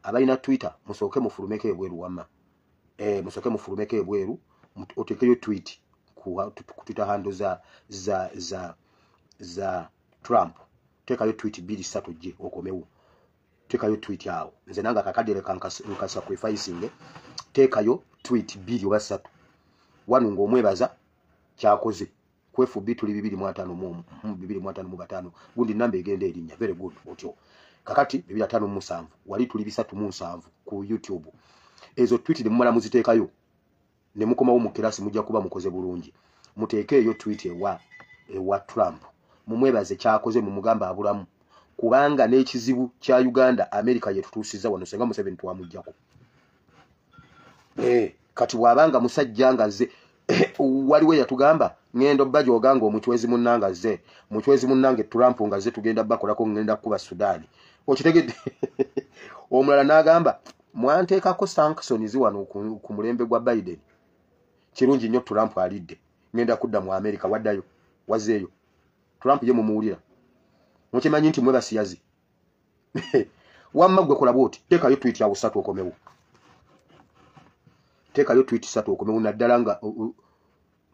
Abalina Twitter musooke mufulumeko ebweru wamma. Musooke mufulumeko ebweru otekeyo tweet ku Twitter handle za Trump. Teekayo tweet 2 3 ojje okomewo. Teekayo tweet awo. Nze nange akakadde leka nkasacrificing. Teekayo tweet 2 oba 3. Wano ng'omwebaza kyakoze. Ku FB tuli 255 255 gundi namba egenda erinnya. Very good otyo. Kakati 257 wali tuli 307 ku YouTube. Ezo tweet ne mumala muziteekayo ne mukomawo mu kirasi mujja kuba mukoze bulungi. Muteekeeyo tweet ewa Trump. Mumwebaze kyakoze, mumugamba abulamu. Kubanga n'ekizibu kya Uganda America yetutuusiza wano senga Museveni twamuggyako. Kati bw'abanga musajja nga ze waliwo yatugamba ngendo bajooga ng'omuchwezi munnange azze, muchwezi munnange Trump nga azze tugenda bakolako ngenda kuba Sudan. Okitegedde? Omulala n'agamba mwanteekako sanctions wano ku mulembe gwa Biden. Kirungi nnyo Trump alidde. Ngenda kudda mu America waddayo wazeeyo. Trump ye mumuwulira. Mukimanyi nti mwe basiyazi. Wamma gwe kola bw'oti, teekayo tweet awo 3 okomewo. Teekayo tweet 3 okomewo naddala nga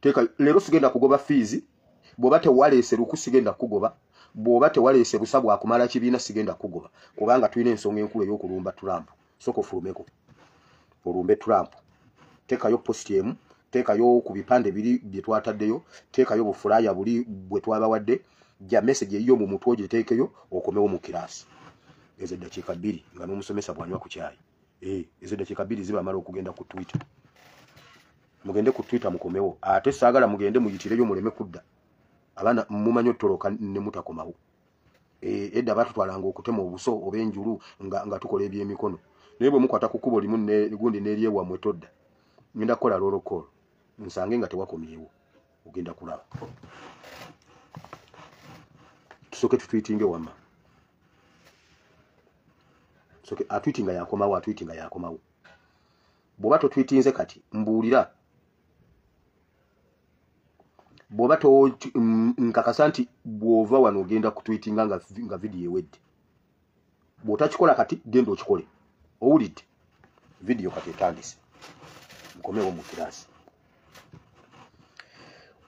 teeka leero sigenda kugoba fees, bw'oba tewaleese luku sigenda kugoba, bw'oba tewaleese busa bwakumala kibiina sigenda kugoba, kubanga tulina ensonga enkulu ey'okulumba Trump. Sooka ofulumeko olumbe Trump. Teekayo post emu, teekayo ku bipande biri bye twataddeyo, teekayo bufulaya buli bwe twabawadde, jja message eyiyo mu mutwe ogiteekeyo okomewo mu kiraasi. Ezo eddakiika 2 nga n'omusomesa bw'anywa ku kyayi. Ezo eddakiika 2 zibamala okugenda ku Twitter. Mugende ku Twitter mukomewo. Ate saagala mugende muyitireyo muleme kudda. Abaana mumanyi otoloka ne mutakomawo. Edda baatutwalanga okutema obuso oba enjulu nga tukola ebyemikono. Naye bwe mukwata ku kkubo limu ne gundi n'eryewammwe todda. Ngenda kukola roll call. Nsange nga tewakomyewo. Ogenda kulaba. Tusooke tutwitinge wamma. Tusooke atwitinga yakomawo, atwitinga yakomawo. Bw'oba totwitinze kati mbuulira. Bw'oba nkakasa nti bw'ova wano ogenda kutwitinga nga vidiyo ewedde. Bw'otakikola kati genda okikole. Owulidde? Vidiyo kati etandise. Mukomewo mu kiraasi.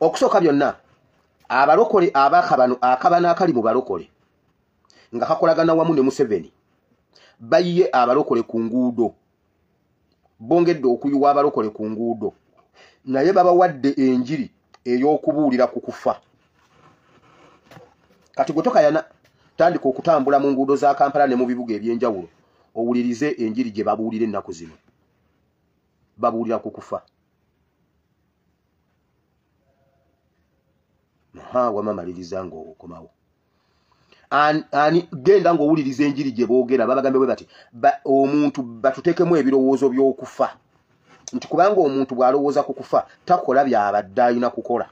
Okusooka byonna abalokole abakabano akabano akali mu balokole nga kakolagana wamu ne Museveni bayiye abalokole ku nguudo, bongedde okuyiwa abalokole ku nguudo, naye babawadde enjiri ey'okubuulira ku kufa. Kati gwe tokayana, tandika okutambula mu nguudo za Kampala ne mu bibuga eby'enjawulo owulirize enjiri gye babuulira ennaku zino. Babuulira ku kufa. Wamma maliriza ng'okomawo. Ani genda ng'owuliriza enjiri gye boogera. Babagambe bwe bati omuntu batuteekemu ebirowoozo by'okufa, nti kubanga omuntu bw'alowooza ku kufa takola by'abadde alina kukola.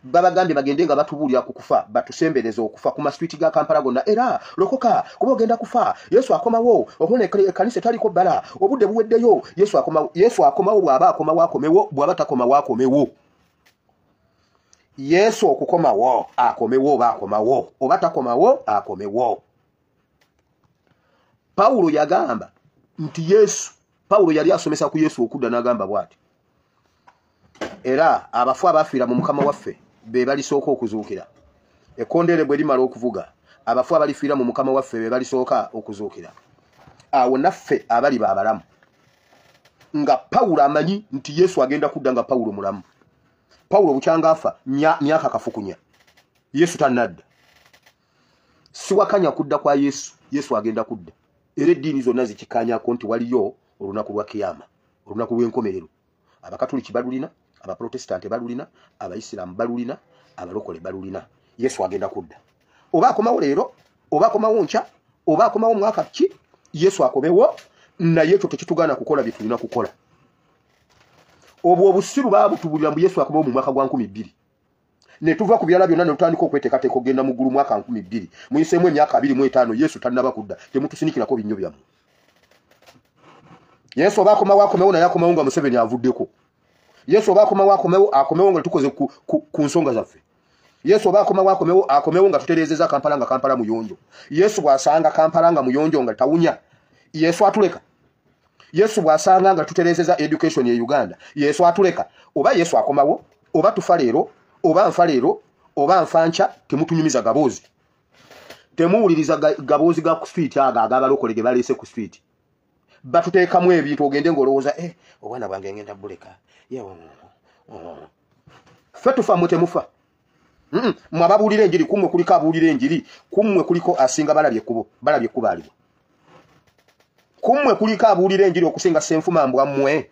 Babagambye bagende nga batubuulira ku kufa, batusembereze okufa ku masitwiti ga Kampala gonna. Era lokoka kuba ogenda kufa, Yesu akomawo, okubona ekkanisa etaliko bbala, obudde buweddeyo, Yesu akomawo. Yesu akomawo, bw'aba akomawo akomewo, bw'aba takomawo akomewo. Yesu okukomawo akomewo oba akomawo oba takomawo akomewo. Pawulo yagamba nti Yesu, Pawulo yali asomesa ku Yesu okudda n'agamba bw'ati, era abafu abafiira mu Mukama waffe be balisooka okuzuukira. Ekkondeere bwe limala okuvuga, abafu abalifiira mu Mukama waffe be balisooka okuzuukira. Awo naffe abaliba abalamu. Nga Pawulo amanyi nti Yesu agenda kudda nga Pawulo mulamu. Pawulo bukyanga afa myaka kafukunya. Yesu tannadda. Siwakanya kudda kwa Yesu, Yesu agenda kudda. Era eddiini zonna zikikkaanyako nti waliyo olunaku lwa Kiyama, olunaku lw'enkomerero. Abakatuliki balulina, Abaprotestante balulina, Abayisiraamu balulina, abalokole balulina. Yesu agenda kudda. Oba akomawo leero, oba akomawo nkya, oba akomawo mwaka ki, Yesu akomewo, naye ekyo tekitugaana kukola bye tulina kukola. Obwo obusiru baabutubulira mbu Yesu akomawo mu mwaka gwa 2000. Ne tuva ku birala byonna ne tutandika okweteekateeka okugenda mu ggulu mwaka 2000. Muyiseemu emyaka 25 Yesu tannaba kudda, temutusinikirako binnyo byammwe. Yesu oba akomawo akomewo, naye akomawo nga Museveni avuddeko. Yesu oba akomawo akomewo, akomewo nga tukoze ku nsonga zaffe. Yesu oba akomawo akomewo, akomewo nga tutereezezza Kampala nga Kampala muyonjo. Yesu bw'asanga Kampala nga muyonjo nga tawunya, Yesu atuleka. Yesu bw'asanga nga tutereezeza education ye Uganda, Yesu atuleka. Oba Yesu akomawo, oba tufa leero, oba nfa leero, oba nfa nkya, temutunyumiza gaboozi. Temuwuliriza gaboozi ga ku street ago ag'abalokole ge baleese ku street. Batuteekamu ebintu ogende ng'olowooza, obwana bwange ngenda buleka. Ffe tufa, mmwe temufa. Mmwe ababuulira enjiri, kummwe kuliko abuulira enjiri, kummwe kuliko asinga balabye ekkubo, balabye ekkubo aliwo. Kummwe kuliko abuulira enjiri okusinga Ssenfuma mbwa mmwe.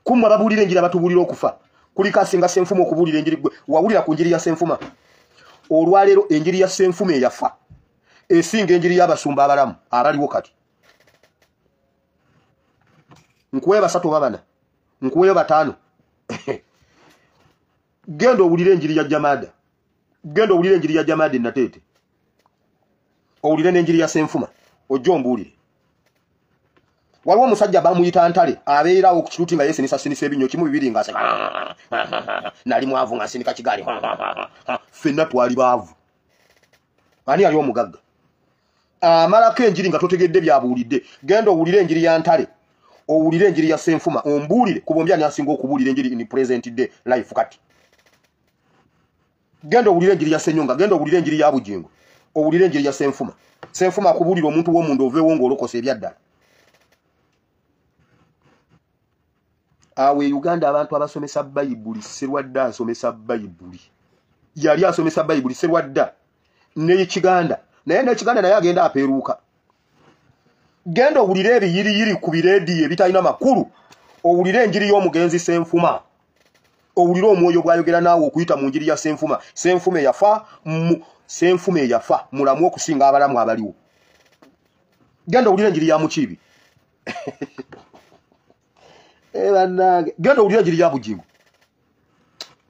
Kummwe ababuulira enjiri abatubuulira okufa, kuliko asinga Ssenfuma okubuulira enjiri. Gwe wawulira ku njiri ya Ssenfuma? Olwaleero enjiri ya Ssenfuma eyafa esinga enjiri y'abasumba abalamu abaliwo kati. Nkuweyo 3 oba 4, nkuweyo 5. Genda owulire enjiri ya Jamada, genda owulire enjiri ya Jamada Nateete, owulire n'enjiri ya Ssenfuma, ojje ombuulire. Waliwo omusajja bamuyita Ntale, abeerawo ku kiruti nga yeesinisasinisa ebinnyo kimu bibiri ng'aseka, nali mwavu nga nsinika kigaali. Ffenna twali baavu. Ani yali omugagga? Amalako enjiri nga totegedde by'abuulidde. Genda owulire enjiri ya Ntale, owulire enjiri ya Ssenfuma, ombuulire ku bombi ani asinga okubuulira enjiri in present day life kati. Genda owulire enjiri ya Ssenyonga, genda owulire enjiri ya Bujingo, owulire enjiri ya Ssenfuma. Ssenfuma akubuulira omuntu w'omunda oveewo ng'olokose ebyaddala. Awo e Uganda abantu abasomesa Bayibuli, Sserwadda asomesa Bayibuli, yali asomesa Bayibuli Sserwadda n'Ekiganda, naye n'Ekiganda naye agenda apeeruuka. Genda owulire ebiyiriyiri ku bireediyo ebitalina makulu, owulire enjiri y'omugenzi Ssenfuma, owulire omwoyo gw'ayogera naawe okuyita mu njiri ya Ssenfuma. Ssenfuma eyafa, Ssenfuma eyafa mulamu okusinga abalamu abaliwo. Genda owulire enjiri ya Mukiibi. Bannange, genda owulire enjiri ya Bujingo.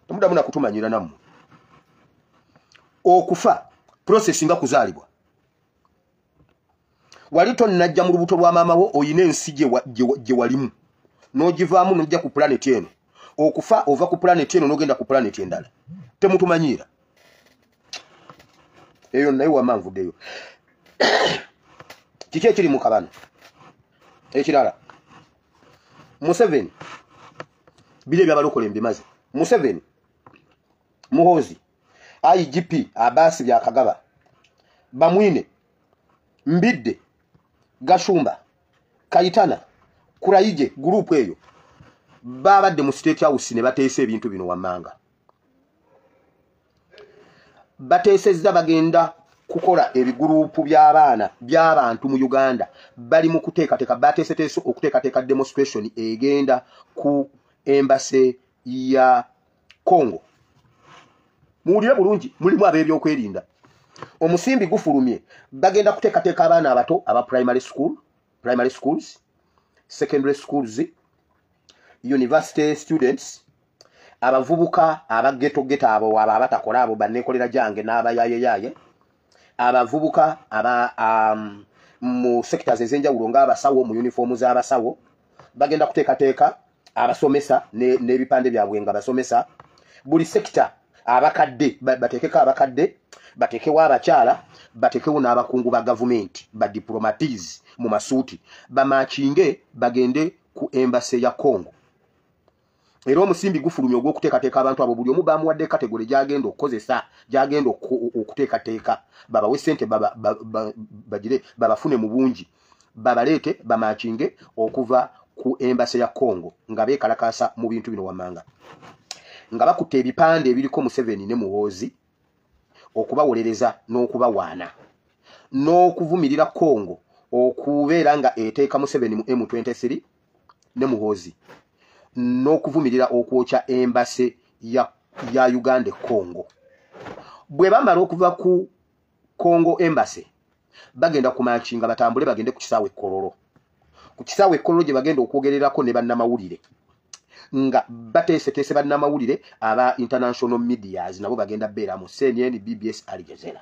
Temuddamu nakutumanyira nammwe. Okufa process nga kuzaalibwa. Wali tonnajja mu lubuto lwa maama wo, oyina ensi gye walimu, n'ogivaamu n'ojja ku planet eno. Okufa ova ku planet eno n'ogenda ku planet endala. Temutumanyiira. Eyo naye wamma nvuddeyo. Kiki ekiri mu kabano? Ekirala, Museveni, biri ebyabalokole mbimaze. Museveni, Muhoozi, IGP Abbas Byakagaba, Bamwine, Mbidde, Gashumba, Kayitana, Kurayije, gurupu eyo babadde mu State House ne bateesa ebintu bino wammanga. Bateesezza bagenda kukola ebigurupu by'abaana by'abantu mu Uganda. Bali mu kuteekateeka, bateeseteese okuteekateeka demonstration egenda ku embassy ya Congo. Muwulire bulungi, mulimu ab'ebyokwerinda. Omusimbi gufulumye, bagenda kuteekateeka abaana abato aba primary school, primary schools, secondary schools, university students, abavubuka abagetogeta abo abo abatakola abo banneekolera gyange n'abayayeyaye, abavubuka aba mu sectors ez'enjawulo ng'abasawo mu uniform z'abasawo, bagenda kuteekateeka abasomesa n'ebipande byabwe nga basomesa. Buli sector abakadde bateekeko abakadde, bateekewo abakyala, bateekewo n'abakungu ba gavumenti, ba diplomaties mu masuuti, bamakinge bagende ku embassy ya Congo. Era omusimbi gufulumye ogw'okuteekateeka abantu abo, buli omu bamuwadde category gy'agenda okukozesa, gy'agenda okuteekateeka, babawe ssente bagire babafune mu bungi, babaleete bamakinge okuva ku embassy ya Congo nga beekalakaasa mu bintu bino wammanga, nga bakutte ebipande ebiriko Museveni ne Muhoozi okubawolereza n'okubawaana n'okuvumirira Congo okubeera nga eteeka Museveni mu M23 ne Muhoozi, n'okuvumirira okwokya embassy ya Uganda e Congo. Bwe bamala okuva ku Congo embassy, bagenda kumakinga batambule bagende ku kisaawe Kololo. Ku kisaawe Kololo gye bagenda okwogererako ne bannamawulire, nga bateeseteese bannamawulire aba international medias, nabo bagenda beera mu CNN, BBS, Al Jazeera.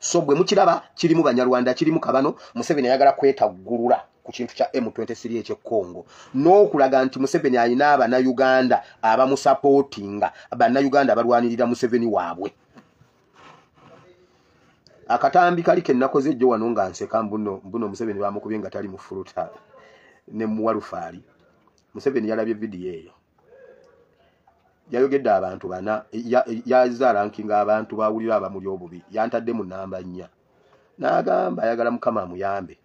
So bwe mukiraba kirimu Banyarwanda, kirimu kabano. Museveni ayagala kwetaggulula ku kintu kya M23 eky'e Congo n'okulaga nti Museveni alina Abannayuganda abamusapootinga, Bannayuganda abalwanirira Museveni waabwe. Akatambi kali ke nakoze ejjo wano nga nseka mbuno Museveni bamukubye nga tali mu fuluta ne muwalufaali. Museveni yalabye vidiyo eyo, yayogedde abantu bana, yazalankinga abantu bawulira abamuli obubi, yantadde mu namba 4 n'agamba ayagala Mukama amuyambe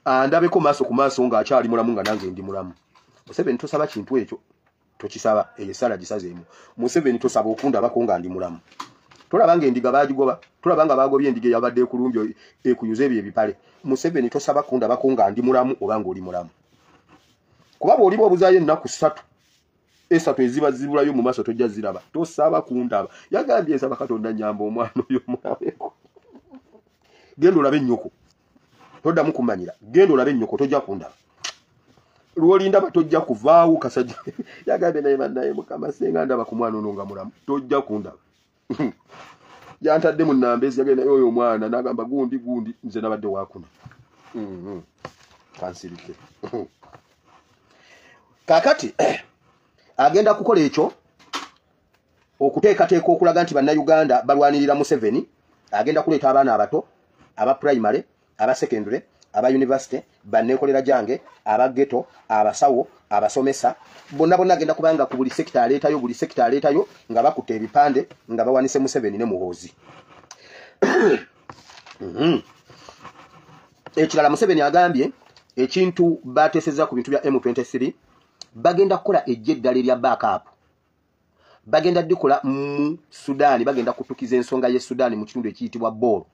andabeko maaso ku maaso ng'akyali mulamu nga nange ndi mulamu. Museveni tosaba kintu ekyo, tokisaba, eyo essala gisazeemu. Museveni tosaba okundabako nga ndi mulamu. Tolaba nga endiga baagigoba, tolaba nga baagobye endiga eyabadde ekulumbye ekuyuza ebyo ebipale. Museveni tosaba kundabako nga ndi mulamu oba ng'oli mulamu, kuba bw'oliba obuzaayo ennaku 3 eziba zibulayo mu maaso tojja ziraba. Tosaba kundaba. Yagambye nsaba Katonda nnyamba omwana oyo mulabeko. Genda olabe ennyoko, toddamu kumanyira. Genda olabe ennyoko, tojja kundaba. Lw'olindaba tojja kuvaawo kasajja. Yagambye naye bannaye Mukama senga ndaba ku mwana ono nga mulamu, tojja kundaba. Yantadde mu nnamba ezi, yagenda oyo omwana n'agamba gundi gundi, nze nabadde waakuna. Kansirike. Kaakati agenda kukola ekyo okuteekateeka okulaga nti bannayuganda balwanirira Museveni. Agenda kuleeta abaana abato, aba primary, aba secondary, aba university, banneekolera jange, aba ghetto, abasawo, abasomesa, bonna bonna agenda kubanga ku buli sekita aleetayo, buli sekita aleetayo nga bakutte ebipande nga bawanise Museveni ne Muhoozi. Ekirala Museveni agambye ekintu bateesezza ku bintu bya M23, bagenda kukola eggye eddala erya backup. Bagenda ddikola mu Sudan, bagenda kutukiza ensonga y'e Sudan mu kitundu ekiyitibwa Bor.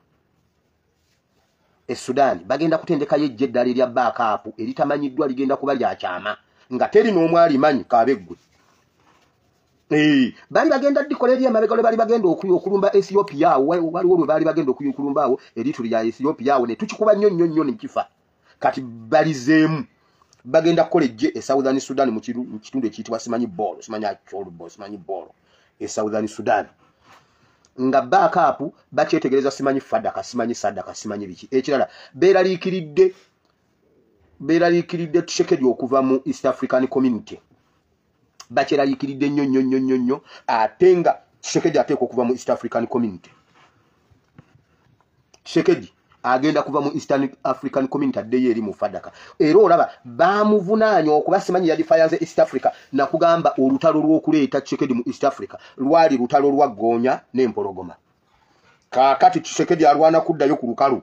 E Sudan bagenda kutendekayo eggye eddala erya backup eritamanyiddwa, ligenda kuba lya kyama nga teri n'omu alimanyi kabeggwe. Bali bagenda ddikola eri emabega lwe bali bagenda okulumba Ethiopia awo, waliwo lwe baali bagenda okulumba awo erituli lya Ethiopia awo ne tukikuba nnyo nnyo nnyo ne kifa. Kati balizeemu bagenda kukola eggye e Southern Sudan mu kitundu ekiyitibwa simanyi Bor, simanyi Acholbo, simanyi Bor e Southern Sudan, nga backup bakyetegereza simanyi Fadaka, simanyi Sadaka, simanyi biki. Ekirala beeraliikiridde Tshisekedi okuva mu East African Community, bakyeraliikiridde nnyo nnyo nnyo nnyo nnyo, ate nga Tshisekedi ateekwa okuva mu East African Community. Tshisekedi agenda kuva mu Eastern African Community addeyo eri mu Fadaka. Era olaba bamuvunaanya okuba simanyi yadifayanze East Africa, nakugamba olutalo lw'okuleeta Tshisekedi mu East Africa lwali lutalo lwa ggoonya n'empologoma. Kaakati Tshisekedi alwana kuddayo ku lukalu,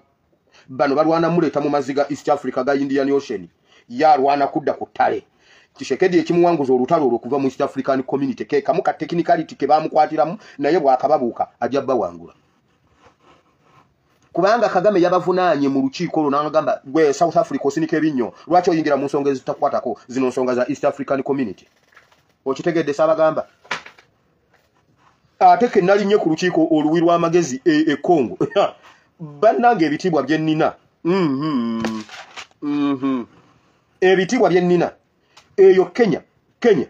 bano balwana muleeta mu mazzi ga East Africa ga Indian Ocean, ye alwana kudda ku ttale. Tshisekedi ekimuwanguza olutalo olwo kuva mu East African Community ke kamu ka technicality ke bamukwatiramu, naye bw'akababuuka ajja bawangula. Kubanga Kagame yabavunaanye mu lukiiko olwo n'agamba gwe South Africa osinika ebinnyo, lwaki oyingira mu nsonga ezitakwatako zino nsonga za East African Community? Okitegedde saabagamba? Ate ke nalinnye ku lukiiko oluwi lw'amagezi e Congo, bannange ebitiibwa bye nnina, ebitiibwa bye nnina eyo Kenya, Kenya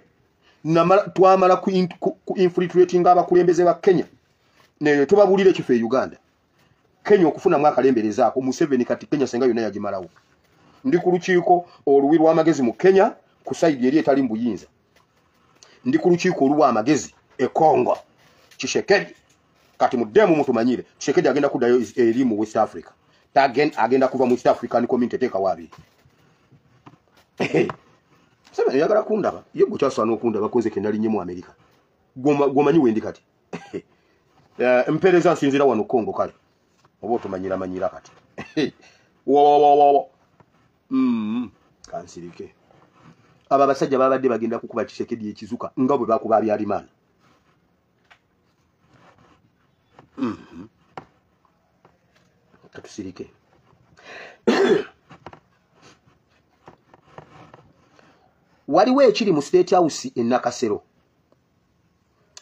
twamala ku infiltrating abakulembeze ba Kenya ne tubabuulira ekifo e Uganda. Kenya okufunamu akalemberezaako Museveni, kati Kenya senga yonna yagimalawo. Ndi ku lukiiko oluwi lw'amagezi mu Kenya ku sayidi eri etali mu buyinza, ndi ku lukiiko oluwa amagezi e Congo. Tshisekedi kati muddemu mutumanyire, Tshisekedi agenda kuddayo eri mu West Africa, agenda kuva mu East African Community teekawo abiri. Museveni oyagala kundaba, ye gwe kyasaana okundaba konze ke nalinnye mu Amerika, gwomanyi wendi kati. Mpeereza nsinziira wano Congo, kale oba otumanyira manyira kati. Kansirike. Abo abasajja babadde bagenda kukuba Tshisekedi ekizuka nga bwe bakuba Habyarimana. Katusirike. Waliwo ekiri mu State House e Nakasero.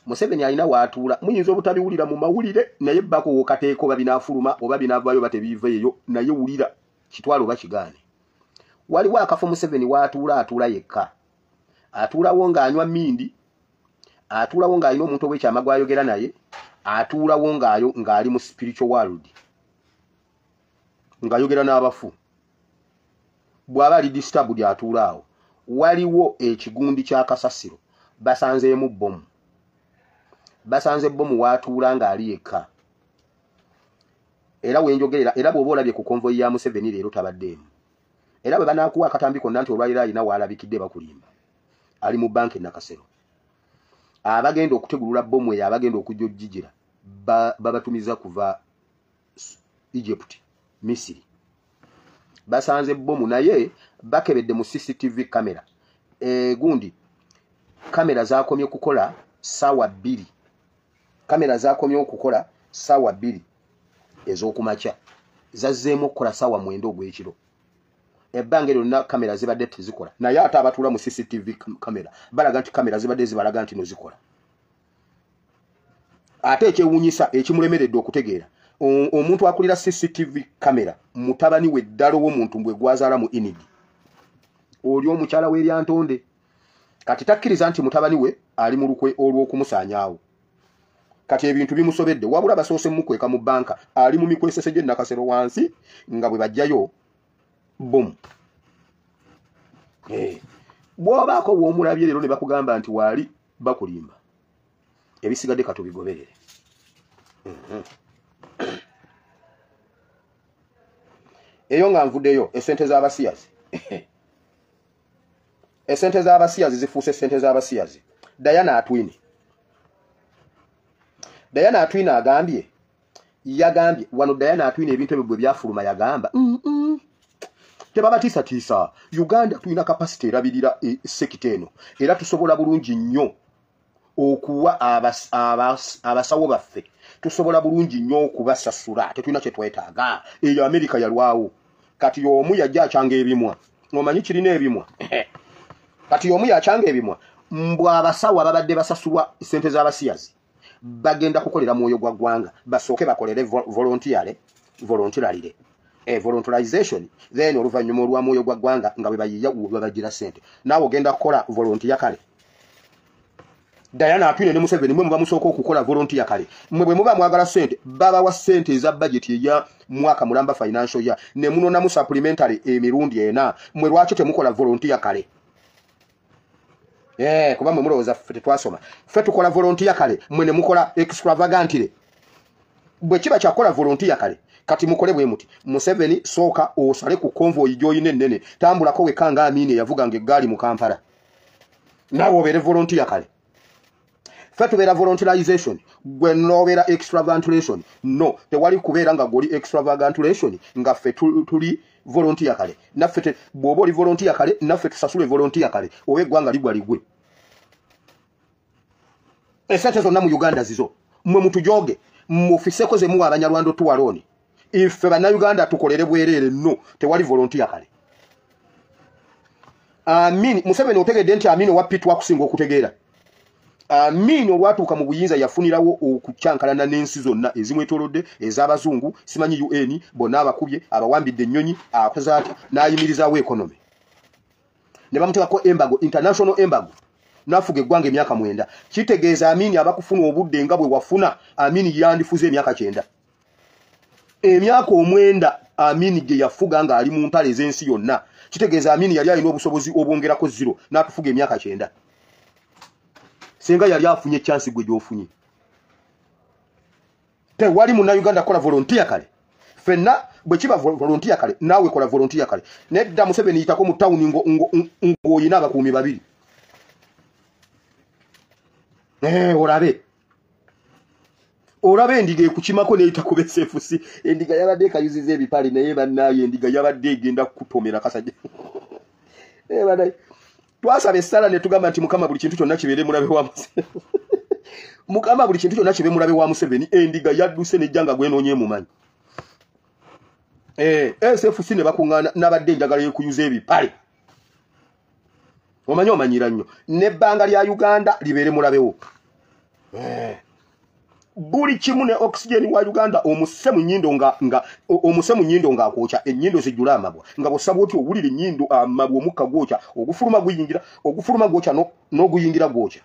Museveni alina waatuula, muyinza obutabiwulira mu mawulire, naye bbako w'okateeka oba binaafuluma oba binaavaayo oba tebiiveeyo, naye wulira kitwale oba kigaane. Waliwo akafo Museveni waatuula, atuula yekka, atuulawo ng'anywa mmindi, atuulawo ng'alina omuntu ow'ekyama gw'ayogera naye, atuulawo ng'ali mu spiritual world, ng'ayogera n'abafu. Bw'aba ali disturbed atuula awo. Waliwo ekigundi kya kasasiro basanzeemu bbomu. Basanze bomu watuula ng'ali yekka. Era wenjogerera, era bw'oba olabye ku konvoyi ya Museveni leero tabaddeemu. Era bwe banaakuwa akatambi konna nti olwaliro alina waalabikidde, bakulimba. Ali mu banka e Nakasero. Abagenda okutegulula bomu eyo, abagenda okujja ojjigira, babatumiza kuva Egypt, Misiri. Basanze bomu, naye bakebedde mu CCTV kamera. Gundi kamera zakomye kukola 2:00. Kamera zakomye okukola 2:00 ez'okumakya, zazzeemu okukola 9:00 ogw'ekiro. Ebbanga lyonna kamera zibadde tezikola, naye ate abatuula mu CCTV kamera balaga nti kamera zibadde zibalaga nti no zikola. Ate ekyewuunyisa ekimulemeredde okutegeera, omuntu akulira CCTV kamera mutabani we ddala w'omuntu mbwe gwazaala mu Inidi, oli omukyala w'eryantonde. Kati takkiriza nti mutabani we ali mu lukwe olw'okumusaanyaawo. Kati ebintu bimusobedde, wabula basoose mukweka mu banka, ali mu mikwesese gye Nakasero wansi nga bwe bajjayo bomu. Bw'obaako w'omulabye leero ne bakugamba nti waali, bakulimba. Ebisigadde katubigoberere. Eyo nga nvuddeyo, esente z'abasiyazi. Esente z'abasiyazi zifuuse esente z'abasiyazi. Diana Atwine. Diana Atwine agambye, yagambye wano Diana Atwine ebintu ebyo bwe byafuluma yagamba tebabatiisatiisa. Uganda tulina capacity erabirira sekita eno, era tusobola bulungi nnyo okuwa abasawo baffe, tusobola bulungi nnyo okubasasula, tetulina kye twetaaga. Eyo Amerika yalwawo. Kati omu yajja akyanga ebimwa, omanyi kirina ebimwa. Kati omu yakyanga ebimwa, mbw abasawo ababadde basasulwa ssente z'abasiyazi bagenda kukolera mwoyo gwa ggwanga, basooke bakolere voluntarily, voluntarization, then oluvannyuma olwa mwoyo gwa ggwanga nga bwe bayiya babagira ssente. Naawe ogenda kukola volunteer kale. Diana Atwine ne Museveni mwe muba musooka okukola volunteer kale. Mwe bwe muba mwagala ssente, babawa ssente eza budget eya mwaka mulamba, financial year, ne munonamu supplementary emirundi 4. Mwe lwaki temukola volunteer kale? Kuba mwe mulowooza ffe tetwasoma. Ffe tukola volunteer kale, mwe ne mukola extravagantly. Bwe kiba kyakola volunteer kale, kati mukole bwe muti. Museveni sooka osale ku convoy gy'olina ennene, tambulako wekka nga Amini eyavuganga eggaali mu Kampala. Naawe obeere volunteer kale. Ffe tubeera volunteerization, gwe n'obeera extravagantulation. No, tewali kubeera nga gw'oli extravagantulation nga ffe tuli volunteer kale. Naffe bw'oba oli volunteer kale, naffe tusasule volunteer kale, oba eggwanga ligwa ligwe. Esente zonna mu Uganda zizo. Mmwe mutujoge, mufiseko ze muwa Abanyarwanda otuwa looni. Ife Bannayuganda tukolere bwereere. No, tewali volunteer kale. Amini Museveni otegedde nti Amini owa P2 akusinga okutegeera. Amini olwatuuka mu buyinza yafunirawo okukyankalana n'ensi zonna ezimwetoolodde ez'abazungu, simanyi UN, bonna abakubye, abawambidde ennyonyi, akoze atya, n'ayimirizaawo economy. Ne bamuteekako embargo, international embargo, n'afuga eggwanga emyaka 9. Kitegeeza Amini abakufuna obudde nga bwe wafuna, Amini yandifuze emyaka 9. Emyaka 9 Amini gye yafuga ng'ali mu ntalo ez'ensi yonna. Kitegeeza Amini yali alina obusobozi obwongerako 0 n'atufuga emyaka 9. Singa yali afunye chance gwe gy'ofunye. Tewali munnayuganda akola volunteer kale. Ffenna bwe kiba volunteer kale, naawe kola volunteer kale. Nedda Museveni yitako mu tawuni ng'oyina abakuumi 2. Olabe. Olabe endiga ekukimako n'eyita ku BSFC. Endiga yabadde ekayuziza ebipale, naye bannaaye endiga yabadde egenda kukutomera kasajja. Bannaaye. Twasaba essala ne tugamba nti Mukama buli kintu kyonna kibeere mulabe wa Museveni. Mukama buli kintu kyonna kibe mulabe wa Museveni. Endiga yadduse n'ejja nga gwenoonye emumanyi. SFC ne bakuŋŋaana, nabadde njagala ekuyuza ebipale. Omanyi omanyira nnyo. N'ebbanga lya Uganda libeere mulabewo. Buli kimu ne oxygen wa Uganda omuse mu nnyindo nga omuse mu nnyindo ng'akwokya, ennyindo zijjula amabwa. Nga bw'osaba otyo owulira ennyindo amabwa omukka gwokya, ogufuluma guyingira, ogufuluma gwokya n'oguyingira gwokya.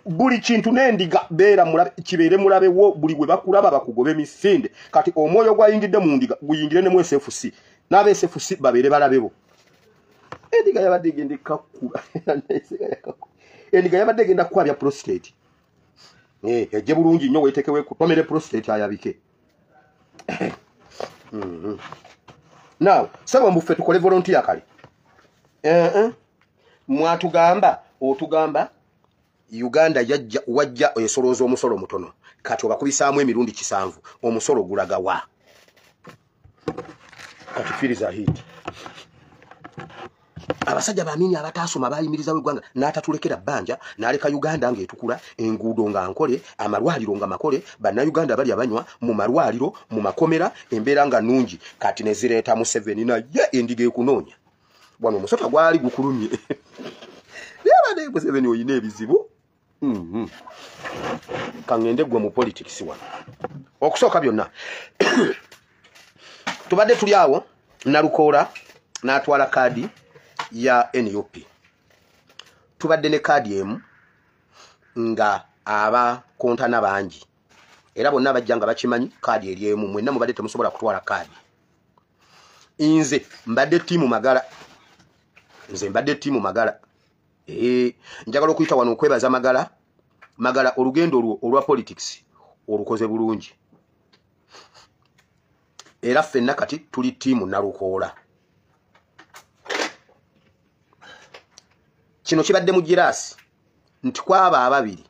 Buli kintu n'endiga beera mulabe, kibeere mulabewo, buli bwe bakulaba bakugobe emisinde. Kati omwoyo gwayingidde mu ndiga guyingire ne mu SFC, n'aba SFC babeere balabebo. Endiga yabadde egenda ekkakuba. Endiga yabadde egenda kukwabya prostate. Ejje bulungi nnyo weetekewo kutomere prostate ayabike. Now, saba mbuffe tukole volunteer kale. Mwatugamba, otugamba Uganda yajja wajja esolooza omusolo mutono. Kati obakubisaamu emirundi 7 omusolo gulaga wa. Kati firiza hit. Abasajja bamini abataasoma bayimiriza eggwanga n'atatulekera bbanja n'aleka Uganda ng'etukula, enguudo nga nkole, amalwaliro nga makole, bannayuganda bali abanywa mu malwaliro, mu makomera, embeera nga nnungi. Kati ne zireeta Museveni naye endiga ekunoonya. Wano omusota gwali gukulumye. Naye Museveni oyina ebizibu. Kangende gwe mu politics wano. Okusooka byonna tubadde tuli awo Nalukoola n'atwala kaadi ya NUP. Tubadde ne kaadi emu nga abakontana bangi era bonna bajja nga bakimanyi kaadi eri emu, mwenna mubadde temusobola kutwala kaadi. Nze mbadde ttiimu Magala, nze mbadde ttiimu Magala. Njagala okuyita wano okwebaza Magala. Magala olugendo olwo olwa politics olukoze bulungi, era ffenna kati tuli ttiimu Nalukoola. Kino kibadde mu giraasi nti kwaba ababiri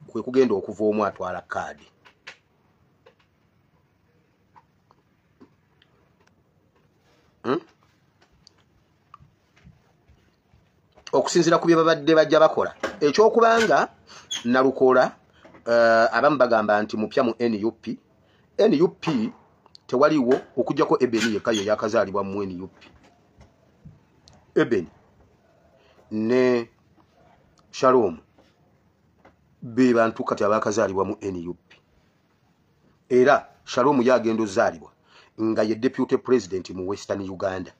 kwe kugenda okuva omu atwala kaadi. Okusinziira ku bye babadde bajja bakola, ekyokubanga Nalukoola abamu bagamba nti mupya mu NUP. NUP tewaliwo okuggyako Ebeni yekka ye yakazaalibwa mu NUP. Ebeni ne Shalom be bantu kati abakazaalibwa mu NUP. Era Shalom yagenda ozaalibwa nga ye deputy president mu Western Uganda.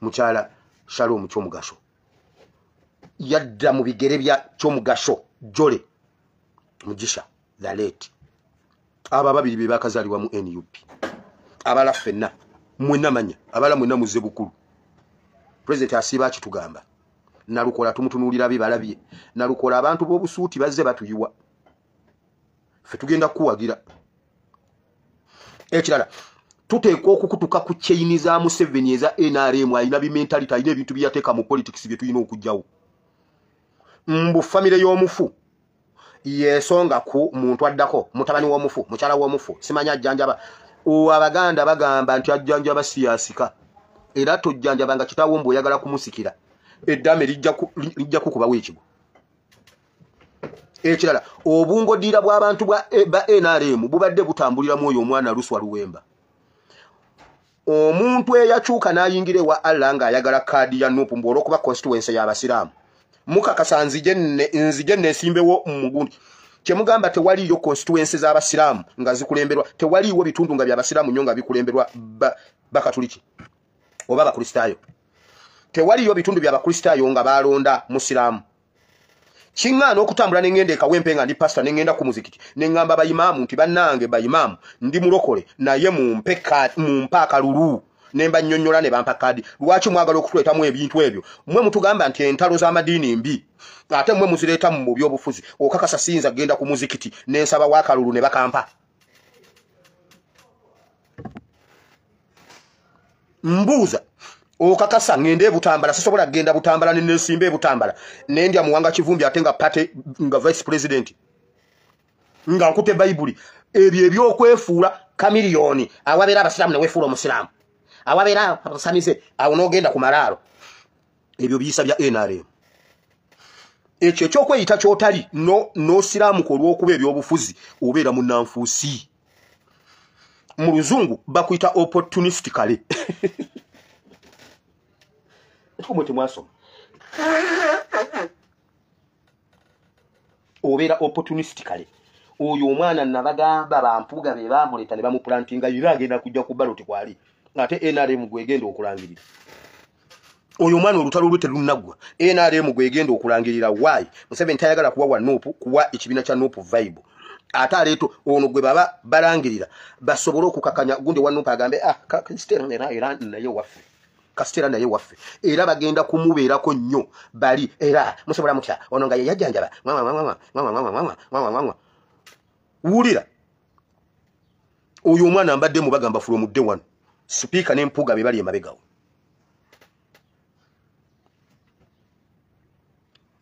Mukyala Shalom Kyomugasho yadda mu bigere bya Kyomugasho Jole Mugisha the late. Aba babiri be bakazaalibwa mu NUP. Abala ffenna mwenna manya, abala mwenna muzze bukulu. President asiiba akitugamba Nalukoola tumutunuulira bibalabye. Nalukoola abantu b'obusuuti bazze batuyiwa, ffe tugenda kukuwagira. Ekirala tuteekwa okukutuka ku chain za Museveni eza NRM. Alina bimentality, alina ebintu bye yateeka mu politics bye tulina okuggyawo. Mbu famire y'omufu yesonga ku muntu addako, mutabani w'omufu, mukyala w'omufu, simanya ajjanjaba. Abaganda bagamba nti ajjanjaba siyasika, era tojjanjabanga kitaawo mbu oyagala kumusikira, eddaame lijja kukubawo ekigo. Ekirala obungodiira bw'abantu ba NRM bubadde butambuliramu oyo omwana Luswa Luwemba. Omuntu eyakyuka n'ayingira ewa Allah ng'ayagala kaadi ya NUP mbu olw'okuba constituency y'abasiraamu, mukakasa nzije neesimbewo mugundi. Kyemugamba tewaliiyo constituency z'abasiraamu nga zikulemberwa, tewaliiwo bitundu nga byabasiraamu nnyo nga bikulemberwa bakatuliki oba abakristaayo. Tewaliiyo bitundu by'abakristaayo nga balonda musiraamu. Kiŋŋaana okutambula ne ŋŋenda e Kawempe nga ndi pasita, ne ŋŋenda ku muzikiti ne ŋŋamba bayimaamu nti bannange bayimaamu ndi mulokole naye mumpe akalulu, ne mbannyonnyola ne bampa kaadi. Lwaki mwagala okutuleetamu ebintu ebyo? Mmwe mutugamba nti entalo z'amadiini mbi, ate mmwe muzireeta mu byobufuzi. Okakasa siyinza kugenda ku muzikiti ne nsabawo akalulu ne bakampa? Mbuuza, okakasa ŋŋende e Butambala? Sisobola kugenda Butambala ne neesimba e Butambala ne ndya Muwanga Kivumbi ate nga pate nga vice president nga nkutte Bayibuli. Ebyo ebyokwefuula kamiliyoni, awabeera abasiraamu ne weefuula omusiraamu, awabeera abasamize awo n'ogenda ku malaalo, ebyo biyisa bya NRM. Ekyo ekyokweyita ky'otali n'osiraamuka olw'okuba ebyobufuzi, obeera munnanfuusi. Mu luzungu bakuyita opportunistically. Mwe temwasoma. Obeera opportunistically. Oyo omwana nabagamba bampuga be bamuleeta ne bamuplantinga, era agenda kujja ku ballot kwali, ate NRM gwegenda okulangirira. Oyo omwana olutalo lwe terunnaggwa, NRM gwegenda okulangirira. Why? Museveni tayagala kuwa wa NUP, kuwa ekibiina kya NUP vibe, ate aleeto ono gwe baba balangirira basobole okukakanya gundi wa NUP agambe ah era naye waffe. Kasitera naye waffe era bagenda kumubeerako nnyo bali era musobola mutya ono nga ye yajjanjaba wulira oyo omwana mbadde mubagamba from day one sipiika n'empuuga be bali emabegawo.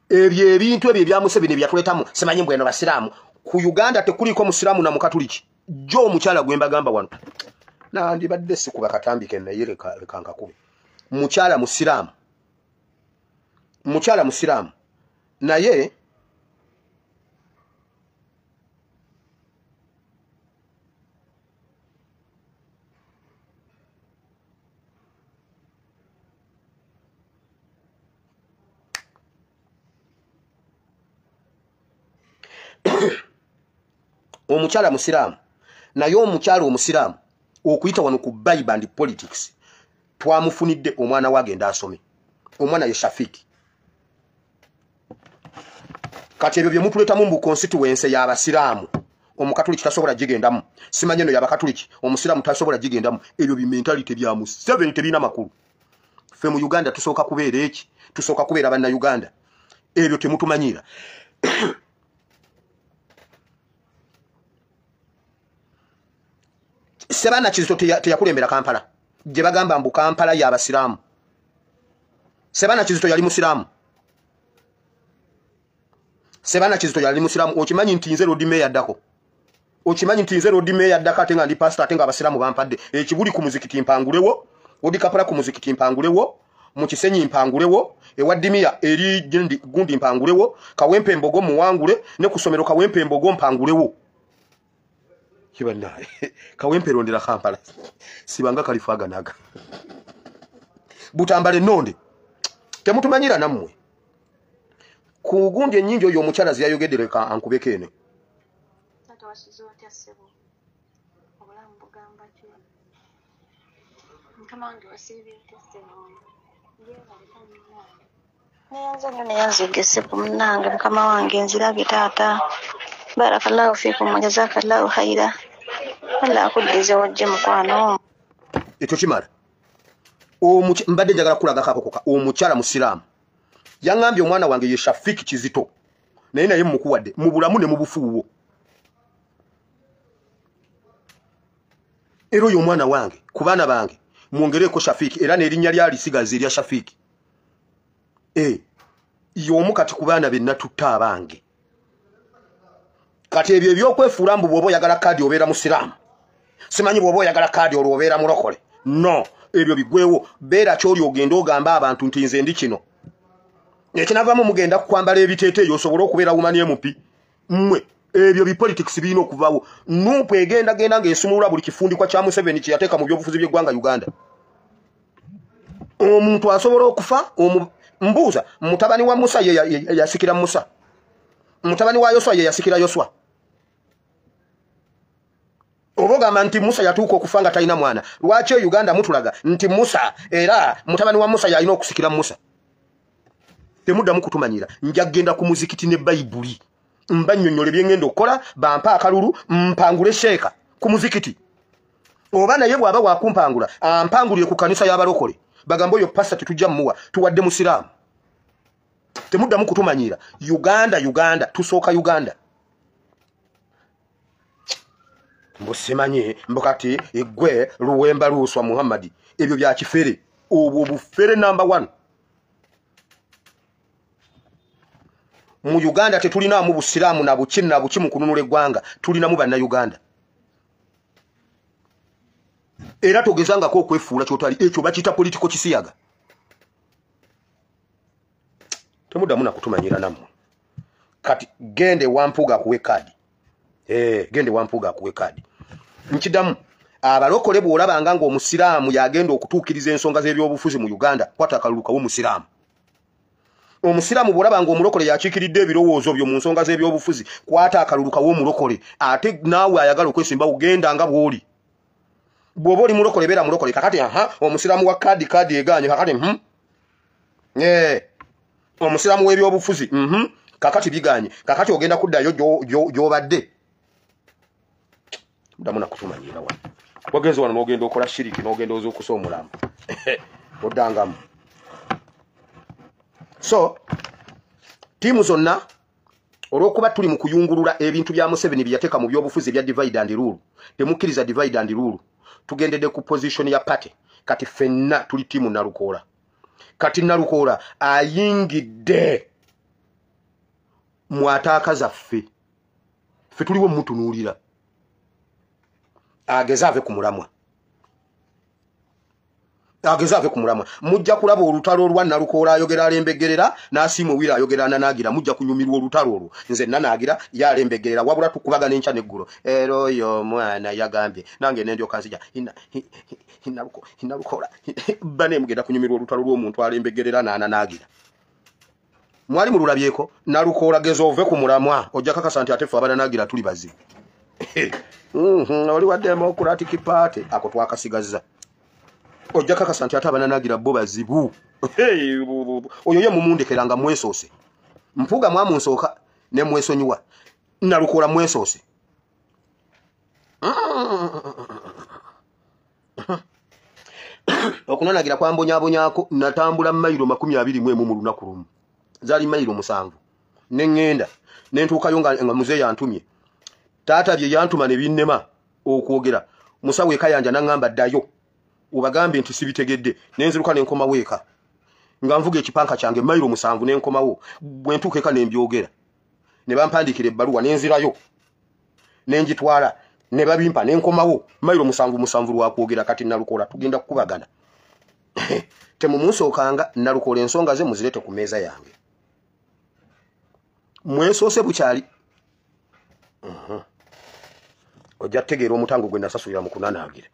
Ebyo ebintu ebyo ebya Museveni byatuleetamu simanyi mbweno basiraamu ku Uganda tekuliko musiraamu na mukatuliki. Jo omukyala gwe mbagamba wano nandibadde sikuba katambike naye leka nkakube. Mukyala musiraamu, mukyala musiraamu naye omukyala musiraamu naye omukyala omusiraamu okuyita wano ku Bible and politics twamufunidde omwana wagenda asome, omwana ye Shafiki. Kati ebyo bye mutuletamu mbu constituency y'abasiraamu omukatuliki tasobola gigendamu, simanyi eno y'abakatuliki omusiraamu tasobola gigendamu. Ebyo bi mentality bya Museveni tebirina makulu. Ffe mu Uganda tusooka kubeera eki? Tusooka kubeera bannayuganda. Ebyo temutumanyira. Sebaana Kizito teyakulembera Kampala gye bagamba mbu Kampala y'abasiraamu. Sebaana Kizito yali musiraamu. Sebaana Kizito yali musiraamu. Okimanyi nti nze Lord Mayor addako, okimanyi nti nze Lord Mayor addako ate nga ndi pastor ate nga abasiraamu bampadde ekibuli ku muzikiti mpangulewo, odi Kapala ku muzikiti mpangulewo, mu Kisenyi mpangulewo, ewa Dimiya eri gundi mpangulewo, Kawempe Embogo muwangule, ne ku ssomero Kawempe Embogo mpangulewo. Kibanaye Kawempe rondera Kampala sibanga kalifaga naga Butambale nonde temutumanyira nammwe ku gundi ennyingi oyo omukyala ziyayogedde leka ankubeko eno. Neyanza nnyo neyanzige ssebo munnange mukama wange nzirabye taata. Barakallahu fikum wa jazakallahu khaira. Allah akuddize wajje mukwano. Ekyo kimala. Mbadde njagala kulaga kakokoka omukyala musiraamu yaŋŋambye omwana wange ye Shafiki Kizito naye naye mmukuwadde mu bulamu ne mu bufuuwo. Era oyo omwana wange ku baana bange mwongereeko Shafiki era n'erinnya lyalisigaza erya Shafiki. Y'omu kati ku baana be natutta abange. Kati ebyo ebyokwefuula mbu bw'oba oyagala kaadi obeera musiraamu, simanyi bw'oba oyagala kaadi olwo obeera mulokole, no, ebyo bigwewo. Beera kyoli ogenda ogamba abantu nti nze ndi kino. Ekinavaamu mugenda kukwambala ebiteeteeyi osobole okubeera woman MP. Mmwe ebyo bipolitics birina okuvaawo. Nuupu egendagenda ng'esumulula buli kifundikwa kya Museveni kye yateeka mu byobufuzi by'eggwanga Uganda. Omuntu asobola okufa, mbuuza mutabani wa Musa ye yasikira Musa, mutabani wa Yoswa ye yasikira Yoswa. Oba ogamba nti Musa yatuuka okufa nga talina mwana, lwaki e Uganda mutulaga nti Musa era mutabani wa Musa yalina okusikira Musa? Temuddamu kutumanyira. Nja kugenda ku muzikiti ne Bayibuli mbannyonnyola bye ngenda okukola, bampa akalulu mpangule sheeka ku muzikiti. Oba naye bw'aba wakumpangula ampangulire ku kanisa y'abalokole, bagambe oyo pasita tetujja mmuwa, tuwadde musiraamu. Temuddamu kutumanyira. Uganda, Uganda, tusooka Uganda. Mbu simanyi mbu kati eggwe Luwemba Luswa Muhammadi, ebyo bya kifere. Obwo bufere number 1. Mu Uganda tetulinaamu busiraamu na buki na buki mu kununula eggwanga, tulinamu bannayuganda. Era togezangako okwefuula ky'otali, ekyo bakiyita political kisiyaga. Temuddamu na kutumanyira nammwe. Kati gende Wampuuga akuwe kaadi. Gende Wampuuga akuwe kaadi. Nkiddamu, abalokole bw'olabanga ng'omusiraamu yagenda okutuukiriza ensonga z'ebyobufuzi mu Uganda, kwata akalulu kawe omusiraamu. Omusiraamu bw'olaba ng'omulokole yakiikiridde ebirowoozo byo mu nsonga z'ebyobufuzi, kwata akalulu kawe omulokole. Ate naawe ayagala okwesimbawo genda nga bw'oli. Bw'oba oli mulokole beera mulokole. Kakati aha omusiraamu wa kaadi kaadi egaanye kakati omusiraamu w'ebyobufuzi kakati biganye kakati ogenda kuddayo gy'obadde. Muddamu nakutumanyira wano. Wagenze wano n'ogenda okola shiriki n'ogenda ozuukusa omulambo. Oddangamu. So ttiimu zonna, olw'okuba tuli mu kuyungulula ebintu bya Museveni bye yateeka mu byobufuzi ebya divide and rule, temukkiriza divide and rule. Tugendedde ku position ya party. Kati ffenna tuli ttiimu Nalukoola. Kati Nalukoola ayingidde mu attack zaffe. Ffe tuliwo mutunuulira, ageze ave ku mulamwa, ageze ave ku mulamwa. Mujja kulaba olutalo olwa Nalukoola ayogera alembegerera n'Asiima Owira ayogera ananaagira. Mujja kunyumirwa olutalo olwo. Nze nanaagira, ye alembegerera, wabula tukubagana enkya n'eggulo. Era oyo omwana yagambye nange nendyoka nzija Nalukoola bane. Mugenda kunyumirwa olutalo lw'omuntu alembegerera n'ananaagira. Mwali mululabyeko. Nalukoola, geza ove ku mulamwa, ojja kakasa nti ate ffe abananaagira tuli bazibu. Oli wa Democratic Party, ako twakasigazza. Ojja kakasa nti ate abananaagira bo bazibu. Oyo ye mumundekera nga mwesoose. Mpuuga mwamunsooka ne mwesonyiwa, Nalukoola mwesoose. Okunanagira kwambonyabonyako. Natambula mayiro 21 mu lunaku lumu, zaali mayiro 7, neŋŋenda nentuukayo nga muzeeyi antumye. Taata bye yantuma ne binnema okwogera. Musawo ekayanja naŋŋamba, "Ddayo obagambe nti sibitegedde." Nenziruka nenkomawo eka nga nvuga ekipanka kyange mayiro 7. Nenkomawo, bwe ntuuka eka nembyogera, ne bampandiikira ebbaluwa, nenzirayo nenjitwala ne babimpa. Nenkomawo mayiro 7 7 lwakwogera. Kati Nalukoola tugenda kukubagana, temumusookanga. Nalukoola ensonga ze muzirete ku mmeeza yange. Mwesoose bukyali. Ojja kutegeera omutango gwe nasasulira mu kunanaagira.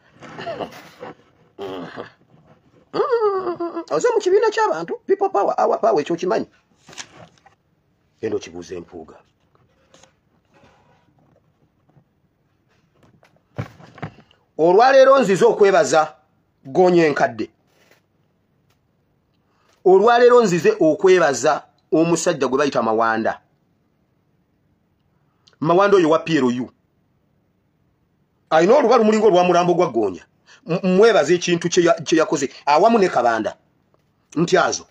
Oze mu kibiina ky'abantu, people power, our power, ekyo kimanyi. Genda okibuuza Empuuga. Olwaleero nzize okwebaza Goonya Enkadde. Olwaleero nzize okwebaza omusajja gwe bayita Mawanda. Mawanda oyo wa PLU alina oluba lumulinga olwa mulambo gwa Goonya. Mwebaza ekintu kye yakoze awamu ne Kabanda Ntyazo.